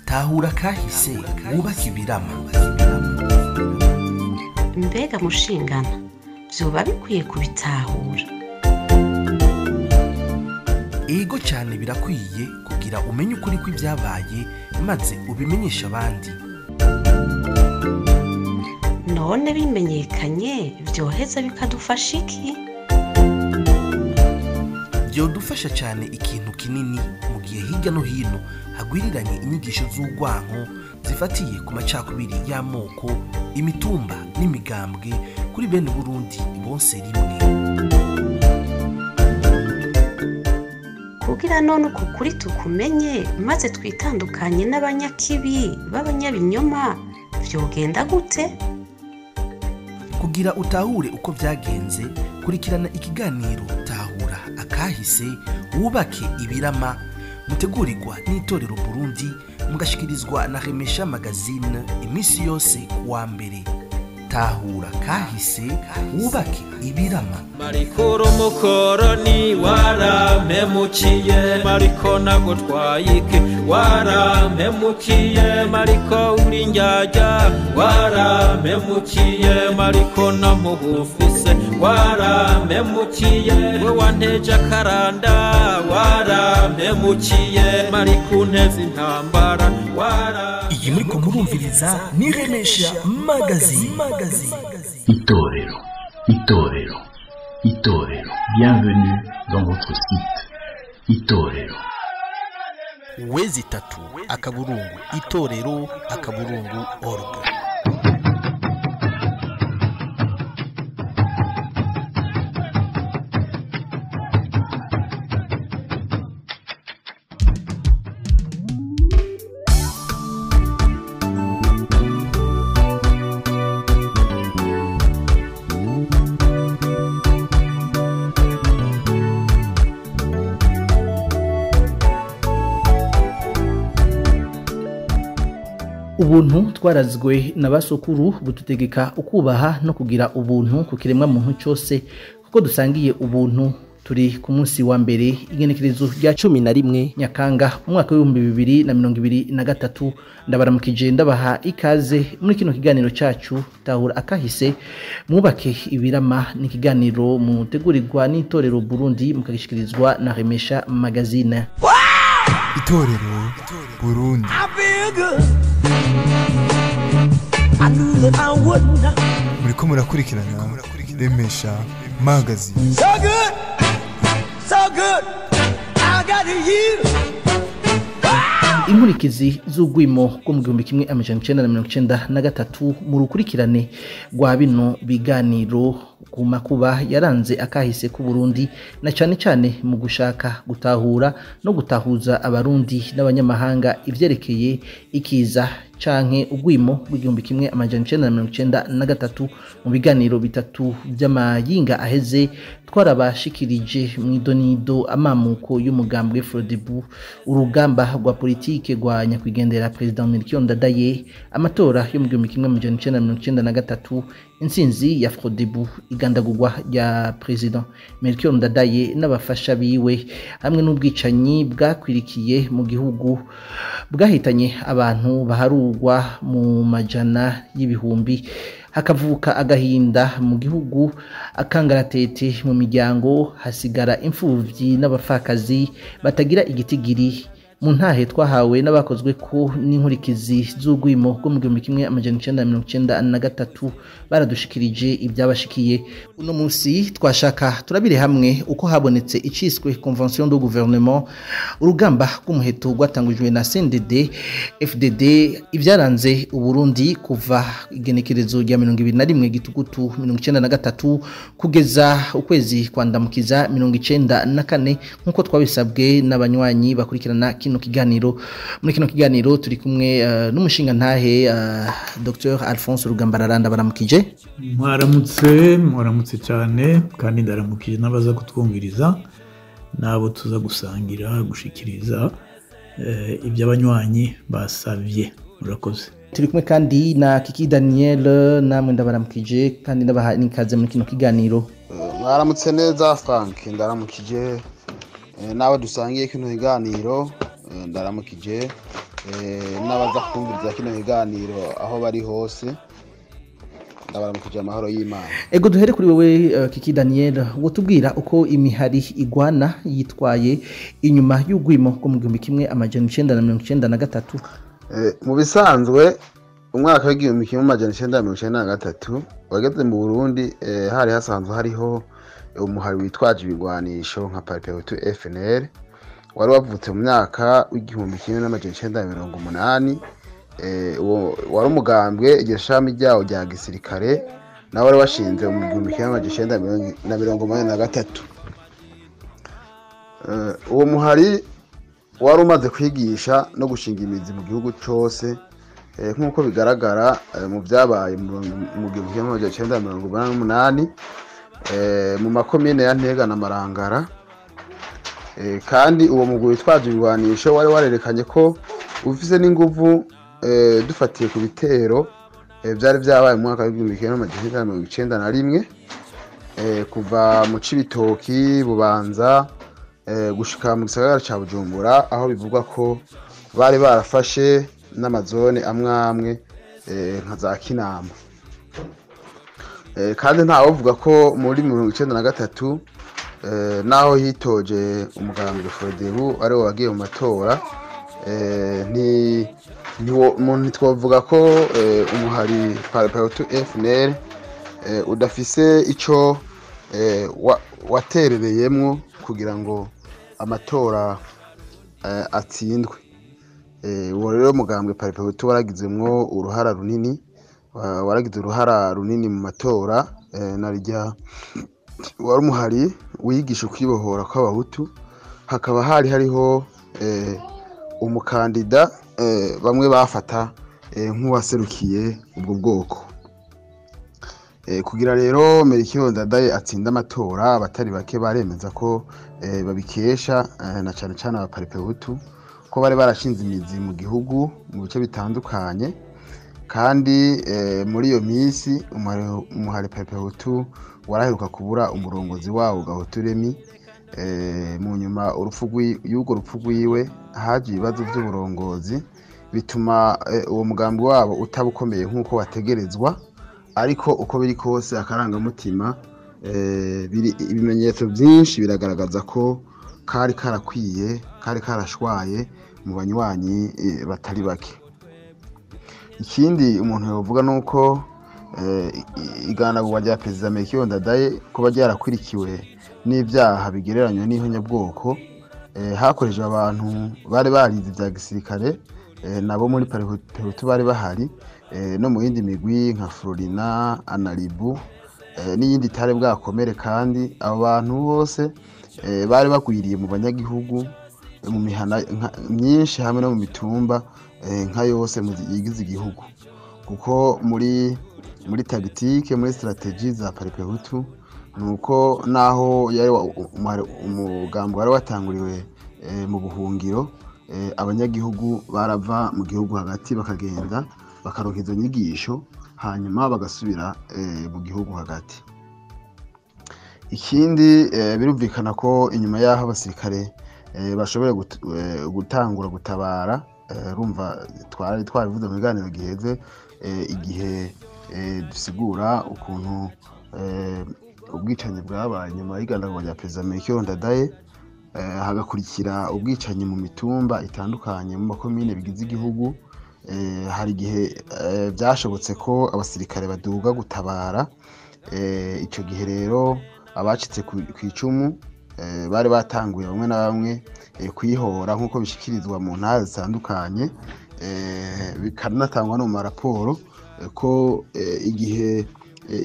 Tahura kahise wubake ibirama. Mbega mushingana vyoba bikwiye kubitahura? Ego cyane, birakwiye kugira umenye ukuri kw'ibyabaye maze ubimenyesha abandi. None bimenyekanye vyoheza bikadufasha iki? Byodufasha cyane ikintu kinini mu gihe hirya no hino hagwiriranye inyigisho z'urwanko zifatiye ku macakubiri y'amoko, imitumba n'imigambwe kuri bene Burundi bonse rimwe. Kugira none uku kuri tukumenye maze twitandukanye n'abanyakibi b'abanyabinyoma vyogenda gute? Kugira utahure uko vyagenze, kurikirana ikiganiro Tahura akahise wubake ibirama, mutegurirwa n'Itorero Burundi, mugashikirizwa na Remesha Magazine iminsi yose kuwa mbere. Tahura kahise wubake ibirama. Mariko umukoroni warampemukiye, Mariko nagutwaye iki warampemukiye, Mariko uri njyajya warampemukiye, Mariko namugufise warampemukiye, we wanteje akaranda warampemukiye, Mariko unteze intambara wara. Iyi muriko murumviriza ni Remesha Magazine. Itorero, Itorero, Itorero. Bienvenue dans votre site Itorero. Wezi tatu akaburungu itorero akaburungu org. Ubuntu twarazwe na basokuru bututegeka ukubaha no kugira ubuntu ku kiremwa muntu cyose, kuko dusangiye ubuntu. Turi ku munsi wa mbere igenekerezo rya 11 Nyakanga umwaka w'ibihumbi 2023. Ndabaramukije, ndabaha ikaze muri kino kiganiro cyacu Tahura akahise mwubake ibirama. Ni ikiganiro mutegurirwa n'Itorero Burundi, mukagishikirizwa na Remesha Magazine. Itorero Burundi. Muriko murakurikirana Remesha Magazine. So good, so good, I got you. Inkurikizi z'ugwimo rwo mu 1993 mu rukurikirane rwa bino biganiro ku makuba yaranze akahise ku Burundi, na cyane cyane mu gushaka gutahura no gutahuza abarundi n'abanyamahanga ivyerekeye ikiza canke ugwimo rw'igihumbi kimwe amajana icenda na mirongo icenda na gatatu. Mu biganiro bitatu by'amayinga aheze twarabashikirije mw'idonido amamuko y'umugambwe Frodebu, urugamba rwa politike rwa nyakwigendera President Melchior Ndadaye, amatora yo mu 1993, intsinzi ya Frodebu, igandagurwa rya President Melchior Ndadaye n'abafasha biwe, hamwe n'ubwicanyi bwakwirikiye mu gihugu bwahitanye abantu baharugwa mu majana y'ibihumbi, hakavuka agahinda mu gihugu, akangaratete mu miryango, hasigara imfuvyi n'abapfakazi batagira igitigiri. Mu ntahe twahawe n'abakozwe ko n'inkurikizi z'ugwimo rwo mu 1993 baradushikirije ibyabashikiye. Uno munsi twashaka turabire hamwe uko habonetse iciswe Convention du Gouvernement, urugamba rw'umuheto rwatangujwe na CNDD FDD, ibyaranze Uburundi kuva igenekerezo rya 21 Gitugutu 1993 kugeza ukwezi kwandamukiza 1994, nkuko twabisabwe n'abanywanyi bakurikirana kino kiganiro. Muri kino kiganiro turi kumwe n'umushinga ntahe Dr Alphonse Rugambararanda. Baramukije. Mwaramutse, mwaramutse cyane, kandi ndaramukije n'abaza kutwumviriza nabo tuza gusangira gushikiriza iby'abanywanyi basavye. Murakoze. Turi kumwe kandi na Kiki Daniel, namwe ndabaramukije kandi ndabaha n'ikaze muri kino kiganiro. Mwaramutse neza Frank, ndaramukije N'abo dusangiye kino kiganiro, ndaramukije n'abaza kumviriza kino kiganiro aho bari hose, ndabaramukije amahoro y'Imana. Ego, duhere kuri wewe Kiki Daniel, wotubwira uko imihari igwana yitwaye inyuma y'ugwimo rwo mu 1993? Mu bisanzwe umwaka w'1993 wageze mu Burundi, hari hasanzwe hariho umuhari witwaje ibigwanisho nka Palipehutu FNL wari wavutse mu myaka w'1980. Wari umugambwe, iryo shami ryawo rya gisirikare nawe wari washinze mu 1983. Uwo muhari wari umaze kwigisha no gushinga imizi mu gihugu cose, nk'uko bigaragara mu byabaye mu 1988 mu makomine ya Ntega na Marangara. Kandi uwo mugwi witwaje ibigwanisho wari warerekanye ko ufise n'inguvu, dufatiye ku bitero byari byabaye mu mwaka w'1991, kuva mu Cibitoki, Bubanza, gushika mu gisagara ca Bujumbura, aho bivugwa ko bari barafashe n'amazone amwe amwe nka za Kinama. Kandi ntawovuga ko muri 1993, naho hitoje umugambwe Frodebu ari wo wagiye mu matora, ntitwovuga ko umuhari Palipehutu FNL udafise ico waterereyemwo kugira ngo amatora atsindwe. Uwo rero mugambwe Palipehutu waragizemwo uruhara runini, waragize uruhara runini mu matora, narirya wari umuhari wigisha kwibohora kw'abahutu. Hakaba hari hariho umukandida bamwe bafata nk'uwaserukiye ubwo bwoko. Kugira rero Melchior Ndadaye atsinda amatora, abatari bake baremeza ko babikesha na cane cane abaparipehutu, ko bari barashinze imizi mu gihugu mu bice bitandukanye. Kandi muri iyo minsi umuhari Palipehutu waraheruka kubura umurongozi wawo Gahutu Remi. Mu nyuma y'urwo rupfu rwiwe haje ibibazo by'uburongozi, bituma uwo mugambi wabo utaba ukomeye nk'uko wategerezwa. Ariko uko biri kose, akarangamutima, ibimenyetso byinshi biragaragaza ko kari karakwiye, kari karashwaye mu banywanyi batari bake. Ikindi umuntu yovuga nuko iganagurwa rya Perezida Melchior Ndadaye kuba ryarakwirikiwe n'ibyaha bigereranywa n'ihonyabwoko, hakoreshejwe abantu bari barize ibya gisirikare, nabo muri Palipehutu bari bahari, no mu yindi migwi nka Florina, Anaribu n'iyindi itari bwakomere. Kandi abo bantu bose bari bagwiriye mu banyagihugu, mu mihana myinshi hamwe no mu mitumba nka yose yigize igihugu, kuko muri tactique, muri stratégie za Palipehutu, nuko naho yari umugambi wari watanguriwe mu buhungiro, abanyagihugu barava mu gihugu hagati bakagenda bakaronka izo nyigisho, hanyuma bagasubira mu gihugu hagati. Ikindi, birumvikana ko inyuma y'aho abasirikare bashoboye gutangura gutabara, rumva twari twarivuze mu biganiro giheze, igihe dusigura ukuntu ubwicanyi bwabaye nyuma y'igandagurwa rya Perezida Melchior Ndadaye, hagakurikira ubwicanyi mu mitumba itandukanye mu makomine bigize igihugu. Hari igihe byashobotse ko abasirikare baduga gutabara. Ico gihe rero abacitse ku icumu bari batanguye bamwe na bamwe kwihora, nk'uko bishikirizwa mu ntara zitandukanye, bikanatangwa no mu maraporo, ko igihe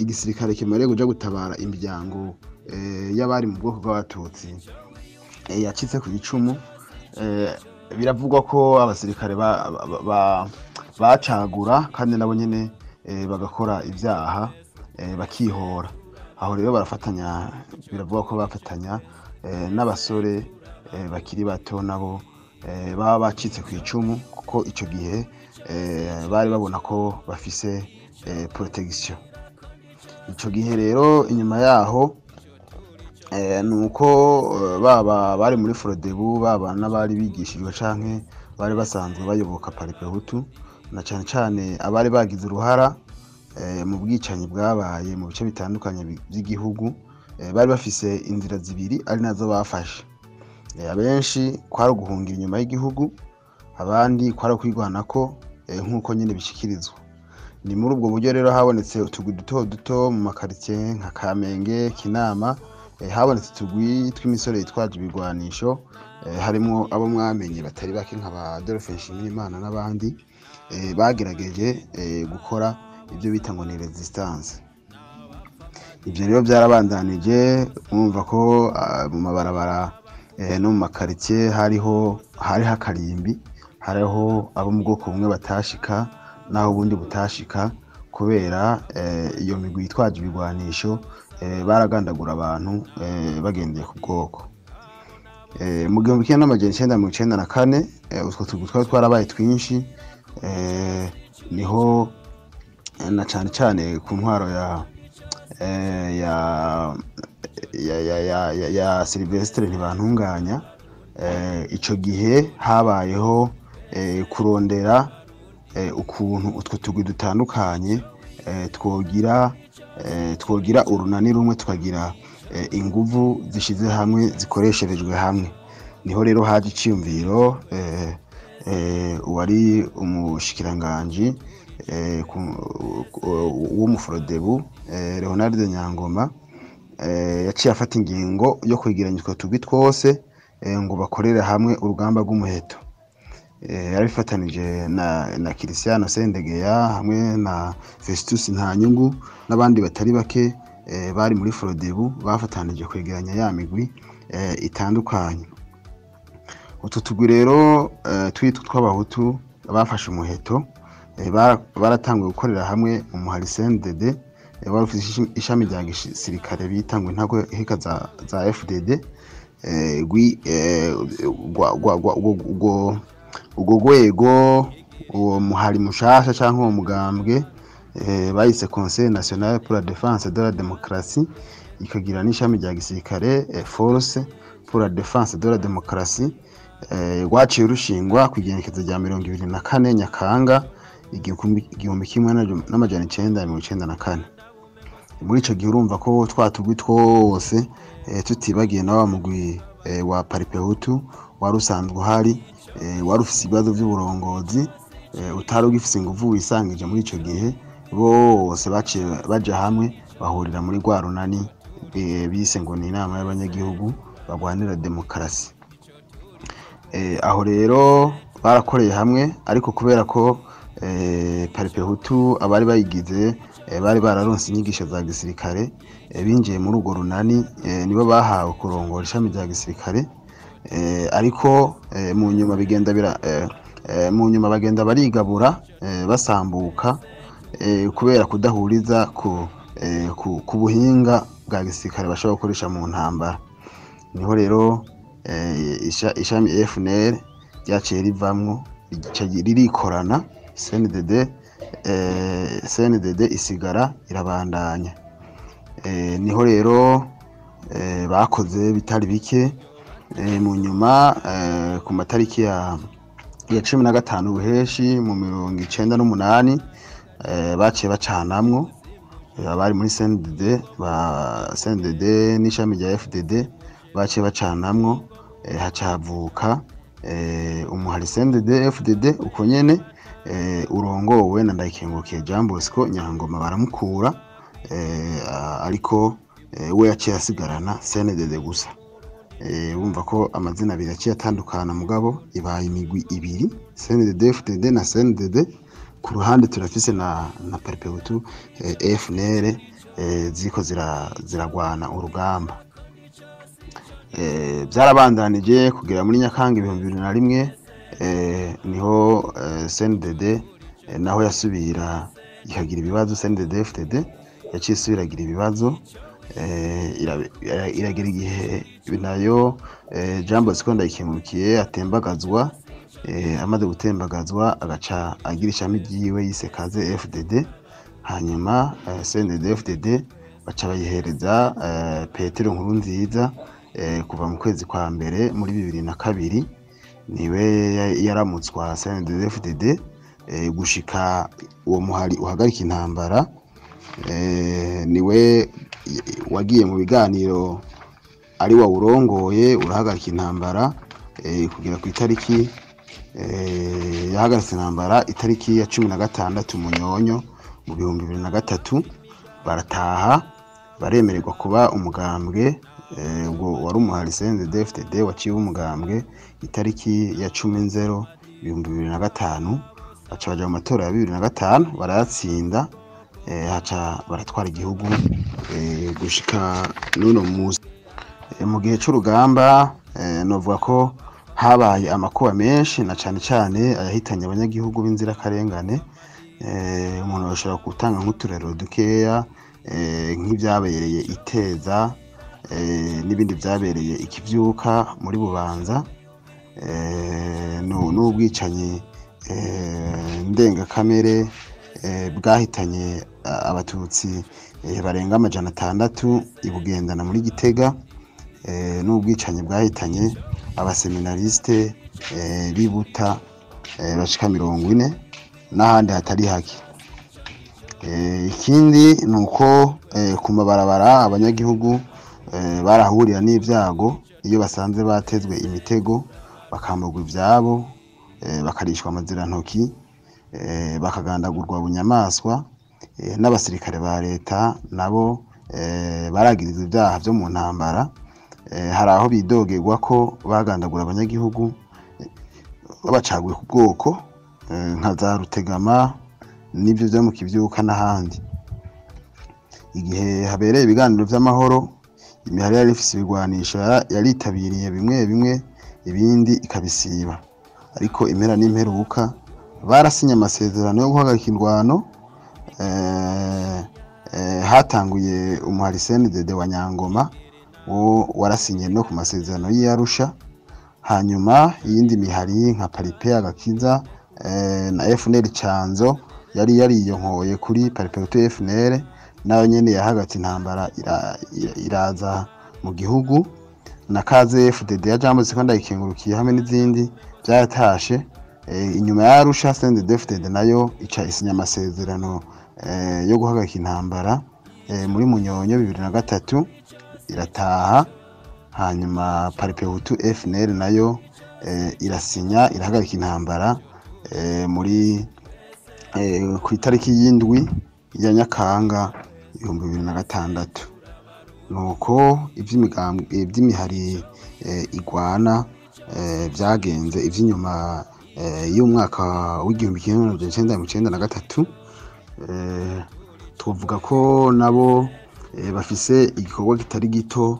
igisirikare kimariye kuja gutabara imiryango y'abari mu bwoko bw'abatutsi yacitse ku icumu, biravugwa ko abasirikare bacagura kandi nabo nyene bagakora ibyaha, bakihora. Aho rero barafatanya, biravugwa ko bafatanya n'abasore bakiri bato nabo baba bacitse ku icumu, kuko ico gihe bari babona ko bafise protection. Ico gihe rero inyuma yaho Nuko baba bari muri Frodebu, baba n'abari bigishijwe canke bari basanzwe bayoboka Palipehutu, na cane cane abari bagize uruhara mu bwicanyi bwabaye mu bice bitandukanye by'igihugu, bari bafise inzira zibiri ari nazo bafashe. Abenshi kwari uguhungira inyuma y'igihugu, abandi kwari ukwirwanako, nk'uko nyine bishikirizwa. Ni muri ubwo buryo rero habonetse utugwi duto duto mu makaritsiye nka Kamenge, Kinama, habonetse utugwi tw'imisore yitwaje ibigwanisho, harimwo abo mwamenye batari bake nka ba Adolphe Nshimirimana n'abandi, bagerageje gukora ibyo bita ngo ni resistance. Ibyo rero byarabandanije, mwumva ko mu mabarabara no mu makaritsiye hariho akarimbi, hariho abo mu bwoko bumwe batashika naho ubundi butashika, kubera iyo migwi yitwaje ibigwanisho, baragandagura abantu bagendeye ku bwoko. Mu 1994, utwo tugwi twari twarabaye twinshi, niho na cane cane ku ntwaro ya Sylvestre Ntibantunganya, ico gihe habayeho kurondera ukuntu utwo tugwi dutandukanye twogira urunani rumwe, tukagira inguvu zishize hamwe, zikoresherejwe hamwe. Niho rero haje iciyumviro, uwari umushikiranganji w'umufrodebu, Leonard Nyangoma, yaciye afata ingingo yo kwegeranya utwo tugwi twose, ngo bakorere hamwe urugamba rw'umuheto. Yarabifatanije na Christian Sendegeya hamwe na Festus Ntanyungu n'abandi batari bake, bari muri Frodebu, bafatanije kwegeranya ya migwi itandukanye. Utu tugwi rero twitwa tw'abahutu bafashe umuheto, baratanguye gukorera hamwe mu muhari CNDD, wari ufise ishami rya gisirikare bita ngo intagweheka za FDD, ubwo rwego, uwo muhari mushasha canke uwo mugambwe, bayise Conseil National pour la Défense de la Démocratie, ikagira n'ishami rya gisirikare, Force pour la Défense de la Démocratie, rwaciye rushingwa ku igenekerezo rya 24 Nyakanga 1994. Muri ico gihe urumva ko twa tugwi twose, tutibagiye na wa mugwi wa Palipehutu wari usanzwe uhari, wari ufise ibibazo vy'uburongozi, utari ugifise inguvu wisangije muri ico gihe, bose baciye baja hamwe bahurira muri rwa runani, bise ngo ni inama y'abanyagihugu bagwanira demokarasi. Aho rero barakoreye hamwe, ariko kubera ko Palipehutu abari bayigize bari bararonse inyigisho za gisirikare, binjiye muri urwo runani, nibo bahawe kurongora ishami rya gisirikare, ariko mu nyuma bigenda bira mu nyuma bagenda barigabura, basambuka, kubera kudahuriza ku buhinga bwa gisirikare bashobora gukoresha mu ntambara. Niho rero ishami FNL ryaciye rivamwo, rica ririkorana CNDD, CNDD isigara irabandanya. Niho rero bakoze bitari bike. Mu nyuma, ku matariki ya 15 Ruheshi mu 98, baciye bacanamwo, abari muri CNDD, ba CNDD n'ishami rya FDD baciye bacanamwo, haca havuka umuhari CNDD FDD uko nyene, urongowe na Ndayikengurukiye Jean Bosco. Nyangoma baramukura, ariko we yaciye asigarana CNDD gusa. Wumva ko amazina abiri yaciye atandukana, mugabo ibaye imigwi ibiri, CNDD FDD na CNDD. Ku ruhande turafise na Palipehutu, FNL, ziriko ziragwana urugamba. Byarabandanije kugera muri Nyakanga 2001, niho CNDD naho yasubira ikagira ibibazo. CNDD FDD yaciye isubira igira ibibazo, iragira igihe nayo Jean Bosco Ndayikengurukiye atembagazwa. Amaze gutembagazwa agaca agira ishami ryiwe yise Kaze FDD, hanyuma CNDD FDD Baca bayihereza Petero Nkurunziza kuva mu kwezi kwa mbere muri 2002, niwe yaramutswa CNDD-FDD gushika uwo muhari uhagarika intambara. Niwe wagiye mu biganiro ari wawurongoye, urahagarika intambara kugera ku itariki yahagaritse intambara, itariki ya 16 Munyonyo mu 2003, barataha, baremererwa kuba umugambwe. Ubwo wari umuhari CNDD-FDD waciye umugambwe itariki ya 10 Nzero 2005, baca baja mu matora ya 2005, barayatsinda, haca baratwara igihugu gushika n'uno munsi. Mu gihe c'urugamba novuga ko habaye amakuba menshi, na cane cane ayahitanye abanyagihugu b'inzirakarengane. Umuntu ashobora gutanga nk'uturero dukeya, nk'ibyabereye Iteza n'ibindi byabereye Ikivyuka muri Bubanza, n'ubwicanyi ndengakamere bwahitanye Abatutsi barenga 600 i Bugendana muri Gitega, n'ubwicanyi bwahitanye abaseminariste b'ibuta bashika 40 n'ahandi hatari hake. Ikindi ni uko ku mabarabara abanyagihugu barahurira n'ibyago iyo basanze batezwe imitego, bakamburwa ivyabo, bakarishwa amazirantoki, bakagandagurwa bunyamaswa, n'abasirikare ba leta nabo baragiriza ibyaha byo mu ntambara. Hari aho bidogerwa ko bagandagura abanyagihugu babacaguye ku bwoko, nka za Rutegama n'ibyo byo mu Kivyuka n'ahandi. Igihe habereye ibiganiro vy'amahoro, imihari yari ifise ibigwanisho yaritabiriye bimwe bimwe, ibindi ikabisiba, ariko impera n'imperuka barasinye amasezerano yo guhagarika indwano. Hatanguye umuhari CNDD wa Nyangoma, wo warasinye no ku masezerano y'Arusha. Hanyuma iyindi mihari nka Paripe Agakiza na FNL Canzo yari yariyonkoye kuri Paripe FNL, nayo nyene yahagatse intambara iraza mu gihugu, na Kaze FDD ya Jambo Sekonda ikengurukiye hamwe n'izindi byaratashe. Inyuma ya Arusha, CNDD-FDD nayo ica isinya amasezerano yo guhagarika intambara muri Munyonyo 2003, irataha. Hanyuma Paripe Hutu FNL nayo irasinya, irahagarika intambara muri ku itariki y'indwi ya Nyakanga 2006. Nuko iby'imihari igwana byagenze iby'inyuma y'umwaka w'1993. Tuvuga ko nabo bafise igikorwa kitari gito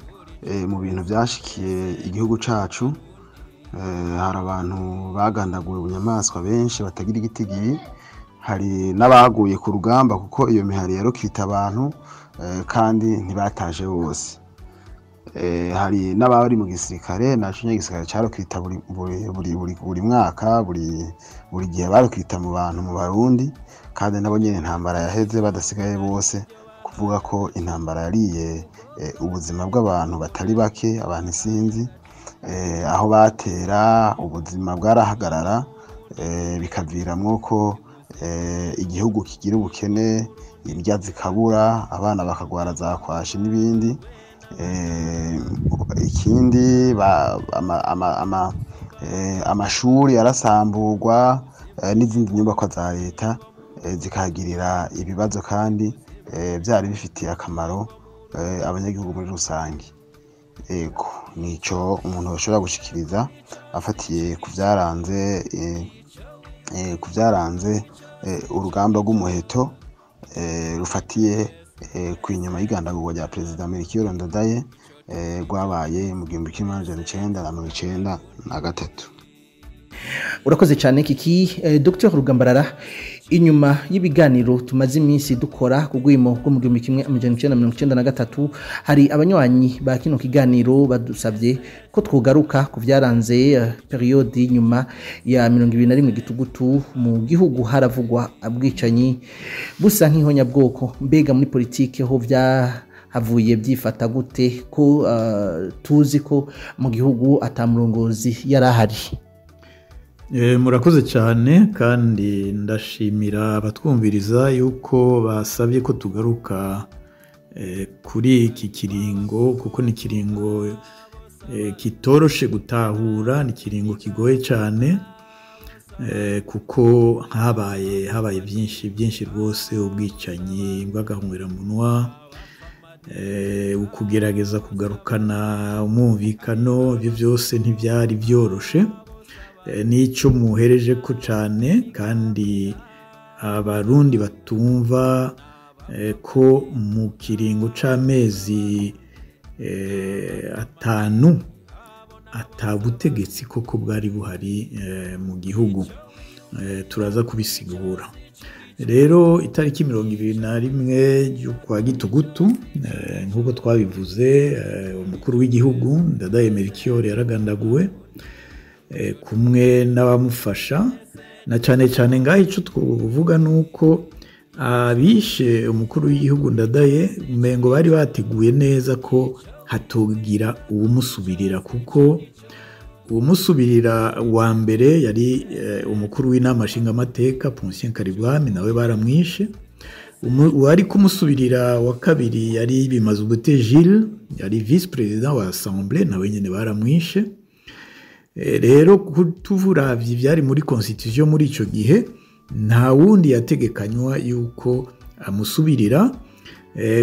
mu bintu byashikiye igihugu cacu. Hari abantu bagandaguwe bunyamaswa benshi batagira igitigiri, hari n'abaguye ku rugamba kuko iyo mihari yarokita abantu kandi ntibataje bose. Hari n'abari mu gisirikare, naco nyagisirikare carokita buri buri buri buri mwaka, buri gihe barokita mu bantu mu Barundi, kandi nabo nyene intambara yaheze badasigaye bose. Kuvuga ko intambara yariye ubuzima bw'abantu batari bake, abantu isinzi, aho batera ubuzima bwarahagarara, bikaviramwo ko igihugu kigira ubukene, indya zikabura, abana bakagwara za kwashi n'ibindi. Ikindi amashuri arasamburwa, n'izindi nyubakwa za leta zikahagirira ibibazo, kandi byari bifitiye akamaro abanyagihugu muri rusange. Ego, nico umuntu ashobora gushikiriza afatiye ku byaranze urugamba rw'umuheto rufatiye ku inyuma y'igandagurwa rya Perezida Melchior Ndadaye, rwabaye mu 1993. Urakoze cyane Kiki. Dr Rugambarara, inyuma y'ibiganiro tumaze iminsi dukora ku rwimo rwo mu 1993, hari abanywanyi ba kino kiganiro badusabye ko twogaruka ku byaranze periode nyuma ya 21 Gitugutu. Mu gihugu haravugwa abwicanyi busa nk'ihonyabwoko, mbega muri politike ho bya Vyahavuye byifata gute, ko tuzi ko mu gihugu atamurongozi yarahari? Murakoze cyane, kandi ndashimira abatwumviriza yuko basabye ko tugaruka kuri iki kiringo, kuko ni ikiringo kitoroshe gutahura, ni ikiringo kigoye cyane, kuko habaye byinshi byinshi rwose: ubwicanyi bw'agahungiramunwa, ukugerageza kugarukana umwumvikano. Ibyo byose ntibyari byoroshe. N'icyo muhereje ko cyane, kandi Abarundi batumva ko mu kiringo c'amezi 5 atabutegetsi koko bwari buhari mu gihugu. Turaza kubisigura. Rero itariki 21 y'ukwa Gitugutu, nk'uko twabivuze, umukuru w'igihugu Ndadaye Melchior yaragandaguwe kumwe n'abamufasha. Na cyane cyane ngaho icyo twovuga ni uko abishe umukuru w'igihugu Ndadaye umengo bari bateguye neza ko hatogira uwumusubirira, kuko uwumusubirira wa mbere yari umukuru w'inama nshingamateka Poncien Karibwami, nawe baramwishe. Uwari kumusubirira wa kabiri yari Bimazubute Gilles, yari vice président wa Assemblée, nawe nyene baramwishe. Rero tuvuravye ivyari muri constitution muri ico gihe, nta wundi yategekanywa yuko amusubirira.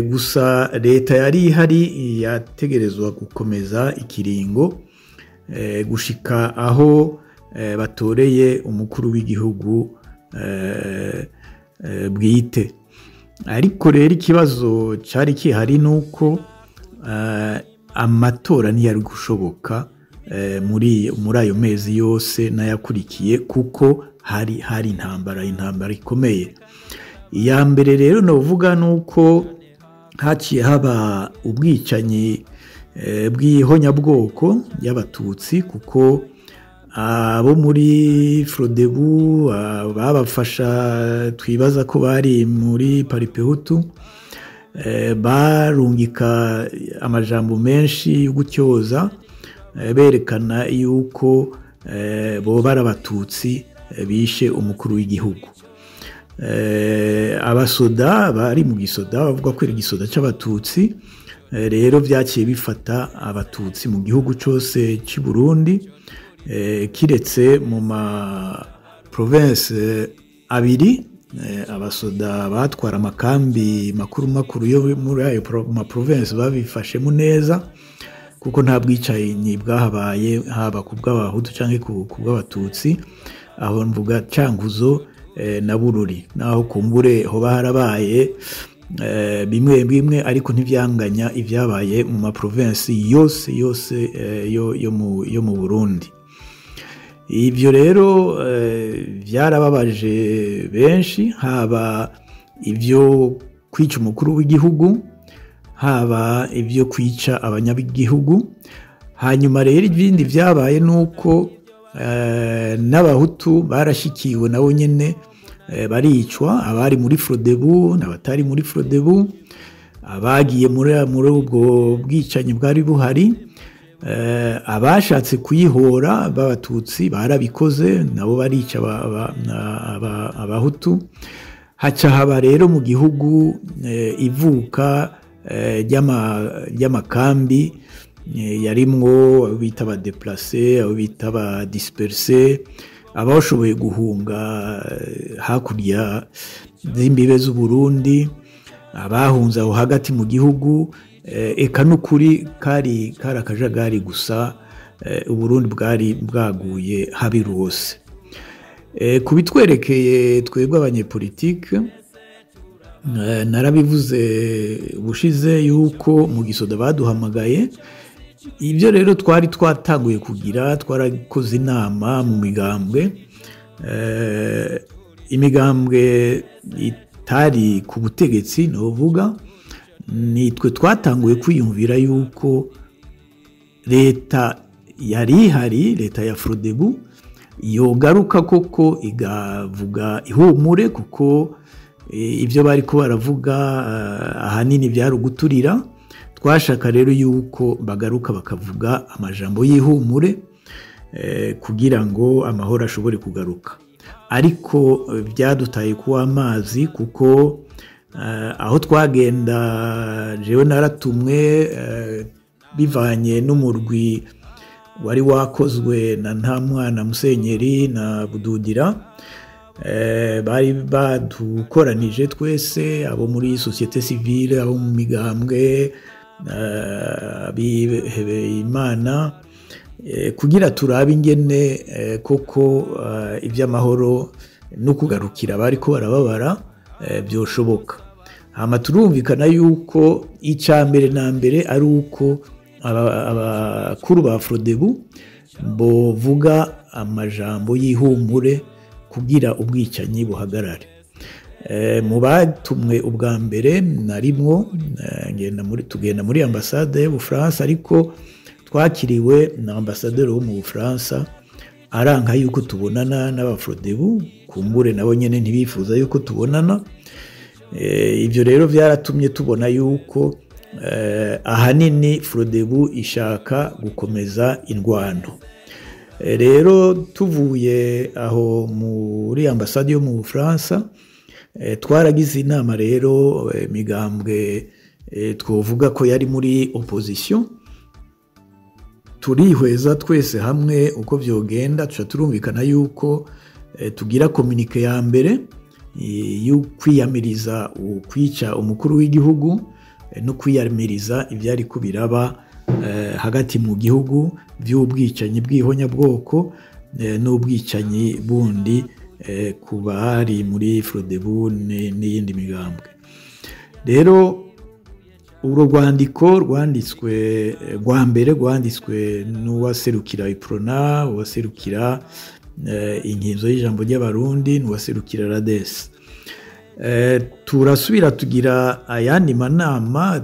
Gusa leta yari ihari yategerezwa gukomeza ikiringo gushika aho batoreye umukuru w'igihugu bwite. Ariko rero ikibazo cyari kihari nuko amatora ntiyari gushoboka muri ayo mezi yose n'ayakurikiye, kuko hari intambara ikomeye. Iya mbere rero novuga nuko haciye haba ubwicanyi bw'ihonyabwoko y'Abatutsi, kuko abo muri Frodebu babafasha, twibaza ko bari muri Paripehutu, barungika amajambo menshi yo gutyoza, berekana yuko boba ari Abatutsi bishe umukuru w'igihugu. Abasoda bari mu gisoda bavuga ko ari igisoda c'Abatutsi. Rero vyaciye bifata Abatutsi mu gihugu cose c'u Burundi, kiretse mu ma province abiri. Abasoda batwara amakambi makuru makuru yo muri ayo ma province babifashemo neza, kuko nta bwicanyi bwahabaye, haba ku bw'Abahutu canke ku bw'Abatutsi. Aho mvuga Cankuzo na Bururi, naho kumbure hoba harabaye bimwe bimwe, ariko ntivyanganya ivyabaye mu ma province yose yose yo mu Burundi. Ivyo rero vyarababaje benshi, haba ivyo kwica umukuru w'igihugu, haba ivyo kwica abanyagihugu. Hanyuma rero ibindi vyabaye nuko n'Abahutu barashikiwe nabo nyene, baricwa, abari muri Frodebu n'abatari muri Frodebu, abagiye muri ubwo bwicanyi bwari buhari. Abashatse kuyihora b'Abatutsi barabikoze, nabo barica Abahutu. Haca haba rero mu gihugu ivuka ry'amakambi yarimwo abo bita aba déplacés, abo bita aba dispersés, abashoboye guhunga hakurya z'imbibe z'Uburundi, abahunze aho hagati mu gihugu. Eka n'ukuri kari akajagari gusa, Uburundi bwari bwaguye habi rwose. Ku bitwerekeye twebwe abanyepolitike, narabivuze ubushize yuko mu gisoda baduhamagaye. Ibyo rero twari twatanguye kugira, twarakoze inama mu migambwe, imigambwe itari ku butegetsi novuga, nitwe twatanguye kwiyumvira yuko leta yari ihari, leta ya Frodebu, yogaruka koko igavuga ihumure, kuko ibyo bari ko baravuga ahanini byari uguturira. Twashaka rero yuko bagaruka bakavuga amajambo y'ihumure kugira ngo amahoro ashobore kugaruka. Ariko byadutaye kuwa amazi, kuko aho twagenda jewe naratumwe bivanye n'umurwi wari wakozwe na Ntamwana Musenyeri na Bududira. Bari badukoranije twese, abo muri société civile, abo mu migambwe, abihebeye Imana, kugira turabe ingene koko iby'amahoro no kugarukira bariko barababara byoshoboka. Hama turumvikana yuko icya mbere na mbere ari uko abakuru ba Frodebu bovuga amajambo y'ihumure kugira ubwicanyi buhagarare. Mu batumwe ubwa mbere narimwo, tugenda muri ambasade y'Ubufaransa, ariko twakiriwe na ambasaderi wo mu Bufaransa aranka yuko tubonana n'abafrodebu, kumbure nabo nyene ntibifuza yuko tubonana. Ibyo rero byaratumye tubona yuko ahanini Frodebu ishaka gukomeza indwano. Rero tuvuye aho muri ambasade yo mu Bufaransa, twaragize inama rero migambwe twovuga ko yari muri opposition, turihweza twese hamwe uko vyogenda, tuca turumvikana yuko tugira communique ya mbere yo kwiyamiriza ukwica umukuru w'igihugu no kwiyamiriza ivyari kubiraba hagati mu gihugu by'ubwicanyi bw'ihonyabwoko n'ubwicanyi bundi ku bari muri Frodebu n'iyindi migambwe. Rero uru rwandiko rwanditswe rwa mbere rwanditswe n'uwaserukira Iprona, uwaserukira inkinzo y'ijambo ry'Abarundi, n'uwaserukira Rades. Turasubira tugira ayandi manama,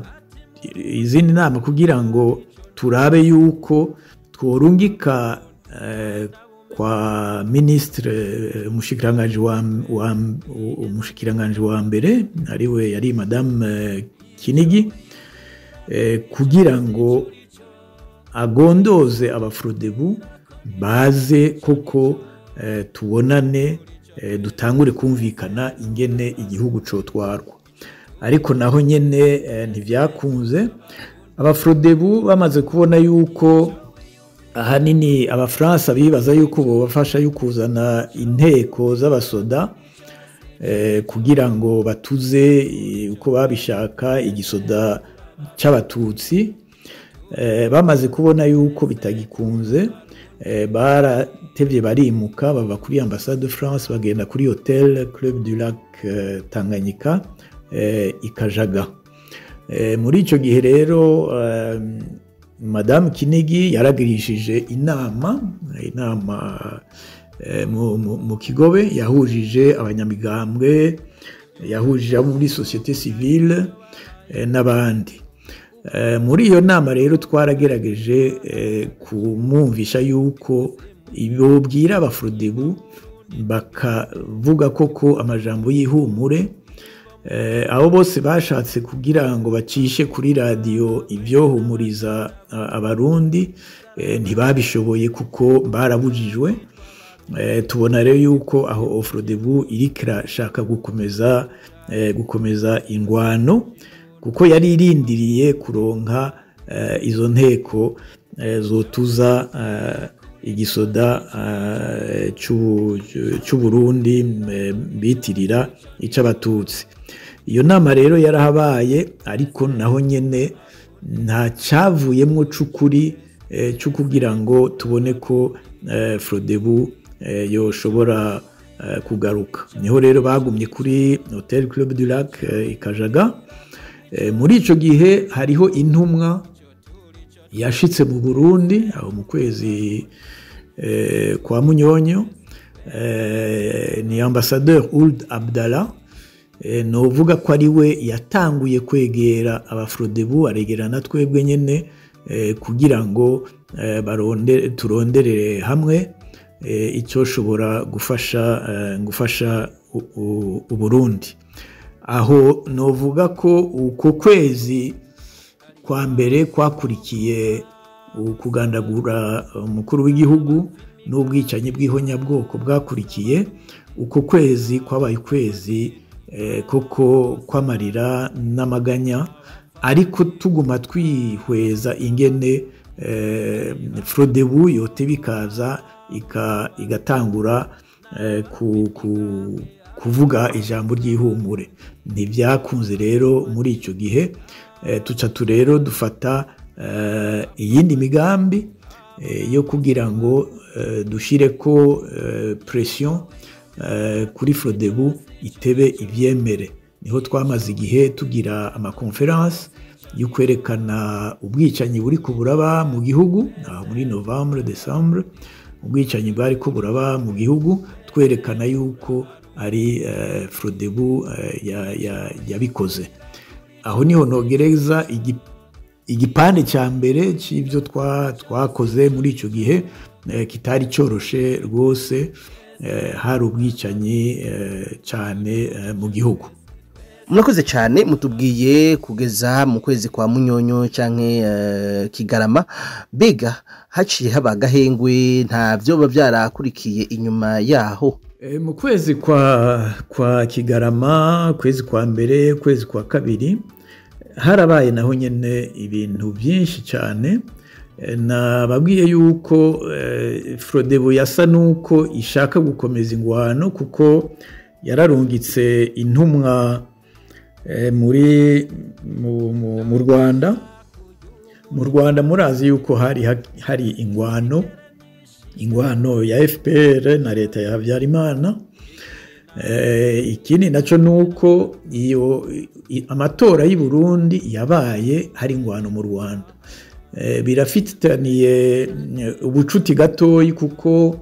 izindi nama, kugira ngo turabe yuko tworungika kwa ministre umushikiranganji wa mbere ariwe yari Madame Kinigi, kugira ngo agondoze abafrodebu baze koko tubonane, dutangure kumvikana ingene igihugu cotwarwa. Ariko naho nyene ntivyakunze. Abafrodebu bamaze kubona yuko ahanini Abafaransa bibaza yuko bobafasha yukuzana inteko z'abasoda kugira ngo batuze uko babishaka igisoda c'Abatutsi, bamaze kubona yuko bitagikunze, baratevye barimuka bava kuri ambassade de France bagenda kuri Hotel Club du Lac Tanganyika ikajaga. Muri ico gihe rero Madame Kinigi yaragirishije inama mu Kigobe, yahujije abanyamigambwe, yahujije abo muri société civile n'abandi. Muri iyo nama rero twaragerageje kumwumvisha yuko bobwira abafrodebu bakavuga koko amajambo y'ihumure. Abo bose bashatse kugira ngo bacishe kuri radio ibyohumuriza Abarundi, ntibabishoboye kuko barabujijwe. Tubona rero yuko aho Frodebu iriko irashaka gukomeza ingwano, kuko yari irindiriye kuronka izo nteko zotuza igisoda c'Uburundi bitirira ic'Abatutsi. Iyo nama rero yarahabaye, ariko naho nyene nta cavuyemwo c'ukuri cyo kugira ngo tubone ko Frodebu yoshobora kugaruka. Niho rero bagumye kuri Hotel Club du Lac ikajaga. Muri ico gihe hariho intumwa yashitse mu Burundi aho mu kwezi kwa Munyonyo, ni ambassadeur Ould Abdallah. Novuga ko ari we yatanguye kwegera abafrodebu, aregera na twebwe nyene kugira ngo turonderere hamwe icyo shobora gufasha Uburundi. Aho novuga ko uko kwezi kwa mbere kwakurikiye ukugandagura umukuru w'igihugu n'ubwicanyi bw'ihonyabwoko bwakurikiye, uko kwezi kwabaye ukwezi koko kwamarira n'amaganya, ariko tuguma twihweza ingene Frodebu yoteba ikaza igatangura kuvuga ijambo ry'ihumure. Ntibyakunze rero muri icyo gihe, tuca rero dufata iyindi migambi yo kugira ngo dushire ko pression kuri Frodebu itebe ivyemere. Niho twamaze igihe tugira amakonferanse yo kwerekana ubwicanyi buri kuburaba mu gihugu, aho muri novembre, decembre, ubwicanyi bwari kuburaba mu gihugu, twerekana yuko ari Frodebu yabikoze. Aho niho nogereza igipande cya mbere cy'ibyo twakoze muri icyo gihe kitari cyoroshe rwose, hari ubwicanyi cyane mu gihugu. Murakoze cyane, mutubwiye kugeza mu kwezi kwa Munyonyo canke Kigarama. Mbega haciye haba gahengwe, nta vyoba byarakurikiye inyuma yaho? Mu kwezi kwa Kigarama, kwezi kwa mbere, kwezi kwa kabiri, harabaye naho nyene ibintu byinshi cyane. Nababwiye yuko Frodebu yasa nuko ishaka gukomeza ingwano, kuko yararungitse intumwa muri mu Rwanda. Mu Rwanda murazi yuko hari ingwano ya FPR na leta ya Habyarimana. Ikindi naco nuko iyo amatora y'u Burundi yabaye hari ingwano mu Rwanda. Birafitaniye ubucuti gatoyi, kuko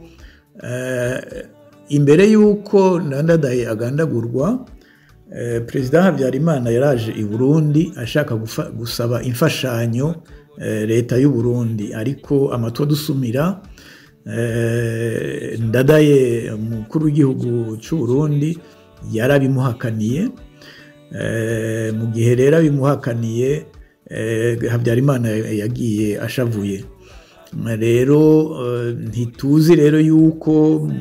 imbere yuko Ndadaye agandagurwa, Perezida Habyarimana yaraje i Burundi ashaka gusaba imfashanyo leta y'u Burundi, ariko amatwa dusumira Ndadaye umukuru w'igihugu cy'u Burundi yarabimuhakaniye. Mu gihe rero abimuhakaniye, Habyarimana yagiye ashavuye. Rero ntituzi rero yuko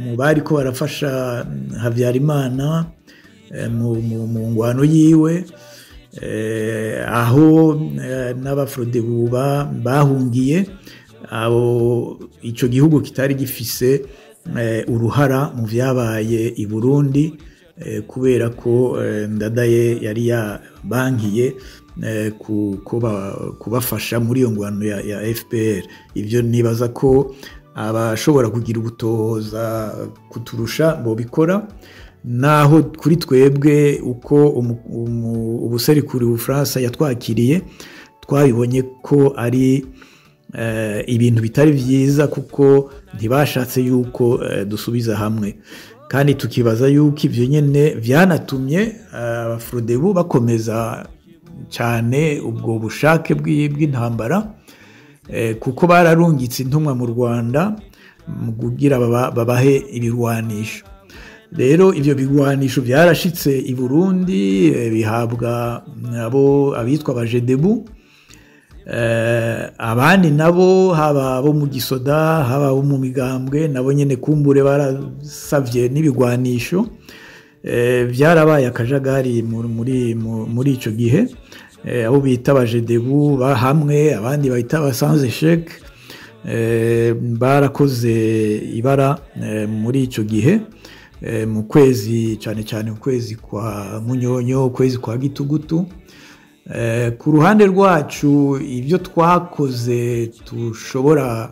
mu bari ko barafasha Habyarimana mu ngwano yiwe, aho n'abafrodebu bahungiye, abo ico gihugu kitari gifise uruhara mu vyabaye i Burundi, kubera ko Ndadaye yari yabankiye kubafasha muri iyo ngwano ya FPR. Ivyo nibaza ko abashobora kugira ubutoza kuturusha bo bikora, naho kuri twebwe uko ubuserikuri Bufaransa yatwakiriye, twabibonye ko ari ibintu bitari vyiza, kuko ntibashatse yuko dusubiza hamwe. Kandi tukibaza yuko ivyo nyene vyanatumye abafrodebu bakomeza cyane ubwo bushake bw'intambara, kuko bararungitse intumwa mu Rwanda mu kugira babahe ibirwanisho. Rero ivyo bigwanisho byarashitse i Burundi, bihabwa abo abitwa abajedebu, abandi nabo haba abo mu gisoda, haba abo mu migambwe, nabo nyene kumbure barasavye n'ibigwanisho. Byarabaye akajagari muri ico gihe. Abo bita abajedebu hamwe, abandi bahita abasanze sheke, barakoze ibara muri ico gihe, mu kwezi cyane cyane mu kwezi kwa Munyonyo, ukwezi kwa Gitugutu. Ku ruhande rwacu ibyo twakoze tushobora